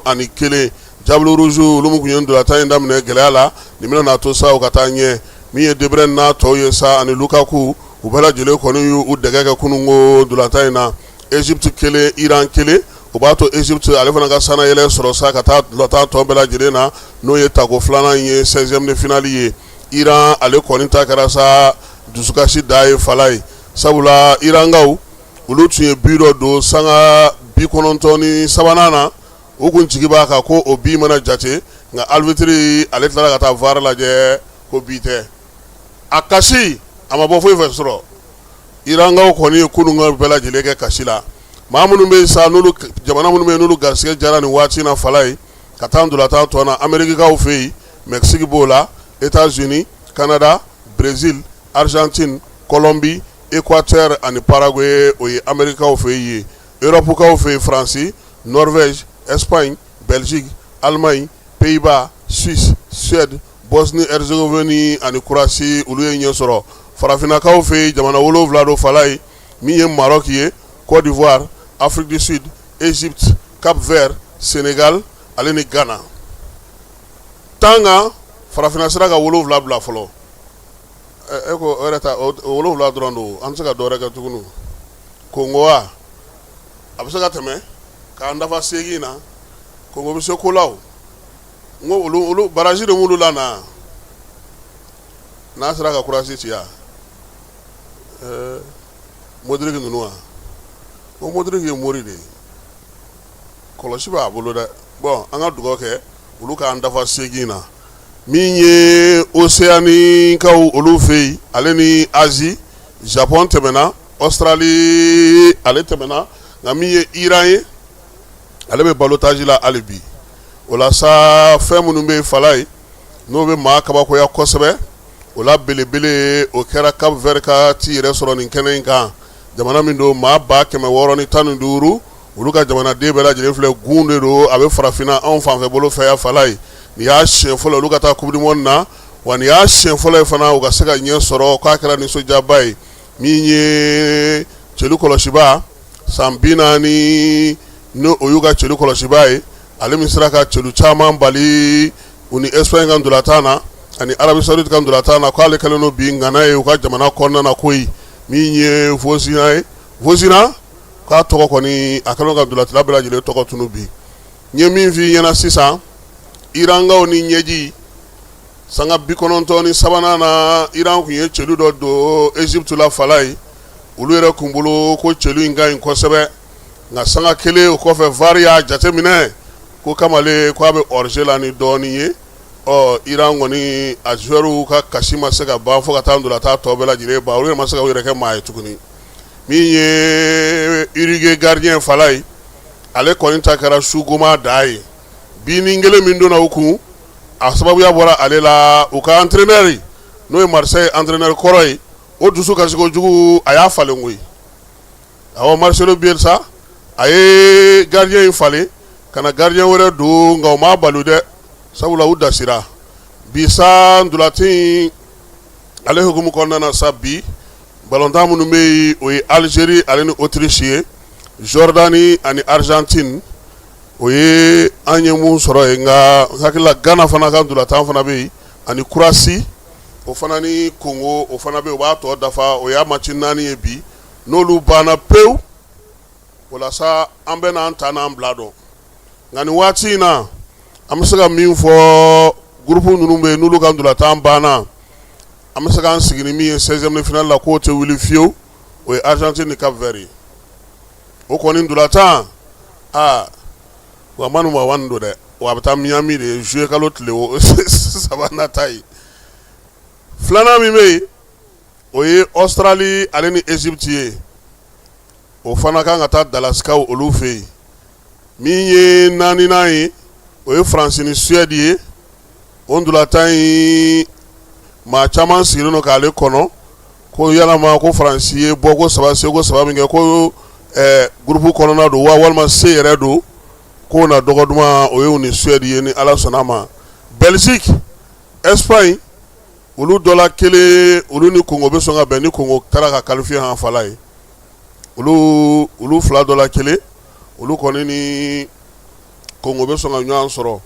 Speaker 2: 5-1. Diables Rouges, olu min tun ye ntolatan in daminɛ gɛlɛya la, nin bɛna n'a to sa u ka taa ɲɛ. Min ye De Bruyne n'a tɔw ye sa ani Lukaku, u bɛɛ lajɛlen kɔni y'u dɛgɛ kɛ kununko ntolatan in na. Égypte 1, Iran 1. O b'a to Égypte ale fana ka sannayɛlɛn sɔrɔ sa ka taa ntolatan tɔ bɛɛ lajɛlen na, n'o ye tako filanan ye, 16e de finale ye. Iran ale kɔni ta kɛra sa dusukasi da ye, fala ye, sabula Irankaw, olu tun ye but dɔ don sanga 93nan na. U kun jigi b'a kan ko o but mana jate, nka arbitre ale tilara ka taa VAR lajɛ ko but tɛ. A kasi a ma bɔ foyi fɛ sɔrɔ. Irankaw kɔni ye kunun bɛɛ lajɛlen kɛ kasi la. Maa minnu bɛ sa, n'olu jamana minnu bɛ yen, n'olu garisɛgɛ jara nin waati na, fala ye, ka taa ntolatan tɔ na, Amerikikaw fɛ yen, Mexique b'o la, États-Unis, Canada, Brésil, Argentine, Colombie, Équateur ani Paraguay, o ye Amerikikaw fɛ yen. Europukaw fɛ yen, Faransi, Norvège, Espagne, Belgique, Allemagne, Pays-Bas, Suisse, Suède, Bosnie Herzégovine ani Croatie, olu ye ɲɛ sɔrɔ. Farafinnakaw fɛ yen, jamana 7 don, fala ye. Min ye Maroc ye, Côte d'Ivoire, Afrique du Sud, Égypte, Cap Vert, Sénégal ale ni Ghana. Tan kan farafinna sera ka 7 bila fɔlɔ. E ko o yɛrɛ ta, o 7 dɔrɔn don, an tɛ se ka dɔwɛrɛ kɛ tuguni. Kongo wa, a bɛ se ka tɛmɛ k'an dafa 8 na. Kongo bɛ se ko la o. N ko olu barrage de b'olu la na, n'a sera ka Croatie ci yan, Modric ninnu wa, ko Modric ye mori de ye, kɔlɔsi b'a bolo dɛ. Bon, an ka dugawu kɛ olu k'an dafa 8 na. Min ye Océanie kaw olu fɛ yen ale ni Asie, Japon tɛmɛna, Australie ale tɛmɛna, nka min ye Iran ye, ale bɛ ballottage la hali bi. O la sa, fɛn minnu bɛ fala ye, n'o bɛ maa kabakoya kosɛbɛ, o la belebele, o kɛra Cap Vert ka t'i yɛrɛ sɔrɔ nin kɛnɛ in kan. Jamana min don, maa 615, olu ka jamanaden bɛɛ lajɛlen filɛ, gun de don, a bɛ farafinna anw fanfɛ bolo fɛ yan, fala ye. Nin y'a siɲɛ fɔlɔ olu ka taa coupe du monde na, wa nin y'a siɲɛ fɔlɔ ye fana u ka se ka ɲɛ sɔrɔ, k'a kɛra nisɔndiyaba ye. Min ye celu kɔlɔsiba san 40, n'o o y'u ka celu kɔlɔsiba ye, ale min sera ka celu caman bali u ni Espagne ka ntolatan na ani Arabie Saoudite ka ntolatan na, k'ale kɛlen don bi ŋana ye u ka jamana kɔnɔna na koyi. Min ye Vozinha ye, Vozinha k'a tɔgɔ kɔni, a kɛlen ka ntolacila bɛɛ lajɛlen tɔgɔ tunu bi. N ye min f'i ɲɛna sisan, Irankaw ni ɲɛji, sanga 93nan na, Iran tun ye celu dɔ don Égypte la, fala ye. Olu yɛrɛ kun bolo ko celu in ka ɲi kosɛbɛ, nka sanga kelen o kɔfɛ, VAR y'a jateminɛ ko kamalen ko a bɛ hors-jeu la ni dɔɔnin ye. Ɔ Iran kɔni, a joueurs ka kasi ma se ka ban fo ka taa ntolatan tɔ bɛɛ lajɛlen ban. Olu yɛrɛ ma se ka u yɛrɛ kɛ maa ye tuguni. Min ye Uruguay gardien, fala ye, ale kɔni ta kɛra sugoma da ye. Binin kelen min donna u kun, a sababuya bɔra ale la. U ka entraîneur, n'o ye Marseille entraîneur kɔrɔ ye, o dusu kasi kojugu, a y'a falen koyi. Awɔ, Marcelo Bielsa, a ye gardien in falen ka na gardien wɛrɛ don, nka o m'a balo dɛ, sabula u dasira bi sa. Ntolatan in ale hukumu kɔnɔna na sa, bi balontan minnu bɛ yen, o ye Algérie ale ni Autriche ye, Jordanie ani Argentine. O ye an ye mun sɔrɔ yen, nka n hakili la Ghana fana ka ntolatan fana bɛ yen, ani Croatie, o fana ni Congo, o fana bɛ yen. O b'a tɔ dafa, o y'a match 4 ye bi. N'olu banna pewu, o la sa, an bɛ n'an ta n'an bila dɔn. Nka nin waati in na, an bɛ se ka min fɔ, groupe ninnu bɛ yen, n'olu ka ntolatan banna, an bɛ se k'an sigi ni min ye 16e de finale la, k'o tɛ wuli fiyewu, o ye Argentine ni Cap Vert ye. O kɔni ntolatan, aa, wa manu ma wani don dɛ, wa a bɛ taa Miami de juillet kalo tile 3 nata ye. Filanan min bɛ yen, o ye Australie ale ni Égypte ye. O fana kan ka taa Dallasikaw olu fɛ yen. Min ye naaninan ye, o ye Faransi ni Suède ye. O ntolatan in, maa caman sigilen don k'ale kɔnɔ ko yalama ko Faransi ye bɔko saba, seko saba min kɛ, ko groupe kɔnɔna don wa walima se yɛrɛ don. K'o na dɔgɔ duman, o ye u ni Suède ye, ni Ala sɔnna a ma. Belgique, Espagne, olu dɔ la kelen, olu ni Congo bɛ sɔn ka bɛn. Ni Congo taara ka qualifier han fala ye, olu fila dɔ la kelen, olu kɔni ni Congo bɛ sɔn ka ɲɔgɔn sɔrɔ.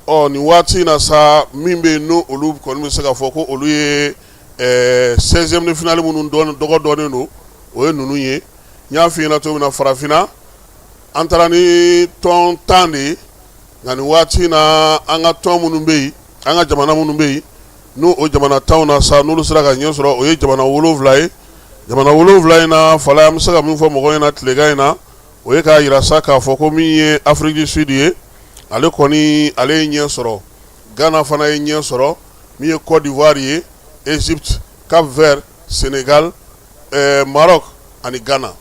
Speaker 2: Ɔ, nin waati in na sa, min bɛ yen n'o olu kɔni bɛ se ka fɔ ko olu ye 16e de finale minnu dɔgɔ dɔnnen don, o ye ninnu ye. N y'a f'i ɲɛna cogo min na, farafinna, an taara ni tɔn 10 de ye, nka nin waati in na, an ka tɔn minnu bɛ yen, an ka jamana minnu bɛ yen, n'o o jamana 10 na sa, n'olu sera ka ɲɛ sɔrɔ, o ye jamana 7 ye. Jamana 7 in na, fala, an bɛ se ka min fɔ mɔgɔw ɲɛna tilegan in na, o ye k'a jira sa k'a fɔ ko min ye Afrique du Sud ye, ale kɔni, ale ye ɲɛ sɔrɔ. Ghana fana ye ɲɛ sɔrɔ. Min ye Côte d'Ivoire ye, Égypte, Cap Vert, Sénégal, Maroc ani Ghana.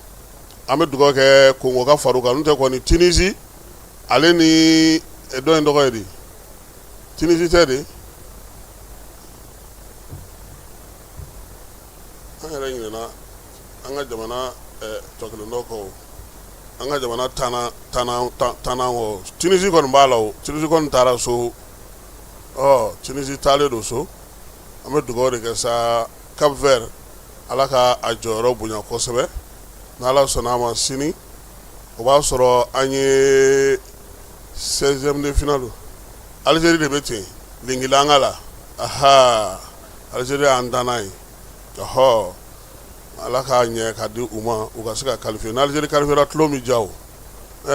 Speaker 2: An bɛ dugawu kɛ Congo ka far'u kan. N'o tɛ kɔni, Tunisie, ale ni dɔ in tɔgɔ ye di, Tunisie tɛ de, an yɛrɛ ɲinɛna an ka jamana tɔ kelen dɔ kɔ, an ka jamana tannan kɔ. Tunisie kɔni b'a la, o Tunisie kɔni taara so. Ɔ, Tunisie taalen don so. An bɛ dugawu de kɛ sa, Cap Vert, Ala ka a jɔyɔrɔ bonya kosɛbɛ. N'Ala sɔnna a ma, sini o b'a sɔrɔ an ye 16e de finale. Algérie de bɛ ten lingilanga la. Aha, Algérie y'an danna ye. Ɔhɔ, Ala k'a ɲɛ ka di u ma, u ka se ka qualifier. N'Algérie qualifiera, tulon bɛ ja o.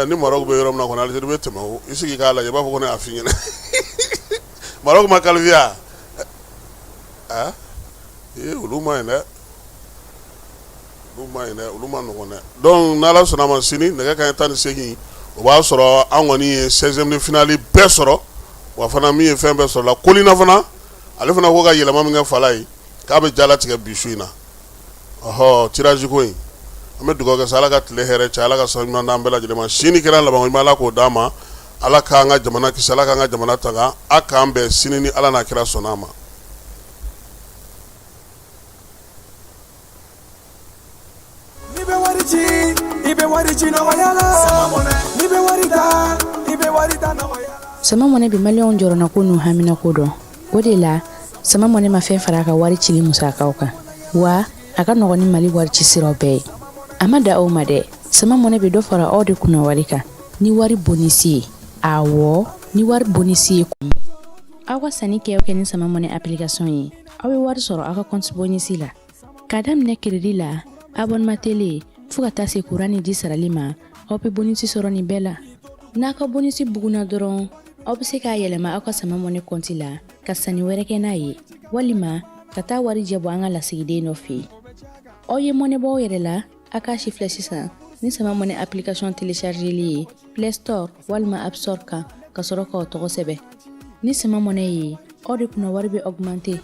Speaker 2: Ni Maroc bɛ yɔrɔ min na kɔni, Algérie bɛ tɛmɛ o. I sigi k'a lajɛ, i b'a fɔ ko ne y'a f'i ɲɛna. Maroc ma qualifier a ee, olu ma ɲi dɛ, olu ma ɲi dɛ, olu ma nɔgɔn dɛ. Donc n'Ala sɔnna a ma, sini nɛgɛ kanɲɛ 18, o b'a sɔrɔ an kɔni ye 16e de finale bɛɛ sɔrɔ. Wa fana, min ye fɛn bɛɛ sɔrɔ la, Kolina fana, ale fana ko ka yɛlɛma min kɛ fala ye, k'a bɛ jalatigɛ bi su in na. Ɔhɔ, tirage ko in, an bɛ dugawu kɛ sa, Ala ka tile hɛrɛ cɛ, Ala ka san ɲuman d'an bɛɛ lajɛlen ma. Sini kɛra laban ɲuman, Ala k'o d'an ma. Ala k'an ka jamana kisi, Ala k'an ka jamana tanga. A k'an bɛn sini ni Ala n'a kira sɔnna a ma.
Speaker 6: N'i bɛ wari ci, i bɛ wari ci nɔgɔya la. N'i bɛ wari ta, i bɛ wari ta nɔgɔya la.
Speaker 7: Sama Mɔnɛ bɛ maliyɛnw jɔrɔnako n'u haminako dɔn. O de la, Sama Mɔnɛ ma fɛn fara a ka wari cili musakaw kan, wa a ka nɔgɔn ni Mali wari ci siraw bɛɛ ye. A ma da aw ma dɛ, Sama Mɔnɛ bɛ dɔ fara aw de kunna wari kan ni wari bonisi ye. Awɔ, ni wari bonisi ye. Aw ka sanni kɛ o kɛ ni Sama Mɔnɛ application ye, aw bɛ wari sɔrɔ aw ka compte bonisi la. K'a daminɛ crédit la, abonnement télé, fo ka taa se kuran ni ji sarali ma, aw bɛ bonisi sɔrɔ nin bɛɛ la. N'a ka bonisi bugunna dɔrɔn, aw bɛ se k'a yɛlɛma aw ka Sama Mɔnɛ kɔnti la ka sanni wɛrɛ kɛ n'a ye, walima ka taa wari jɛ bɔ an ka lasigiden dɔ fɛ yen. Aw ye mɔnɛ bɔ aw yɛrɛ la, a k'a si filɛ sisan ni Sama Mɔnɛ application téléchargeli ye Play Store walima App Store kan, ka sɔrɔ k'aw tɔgɔ sɛbɛn. Ni Sama Mɔnɛ ye, aw de kunna wari bɛ augmenter.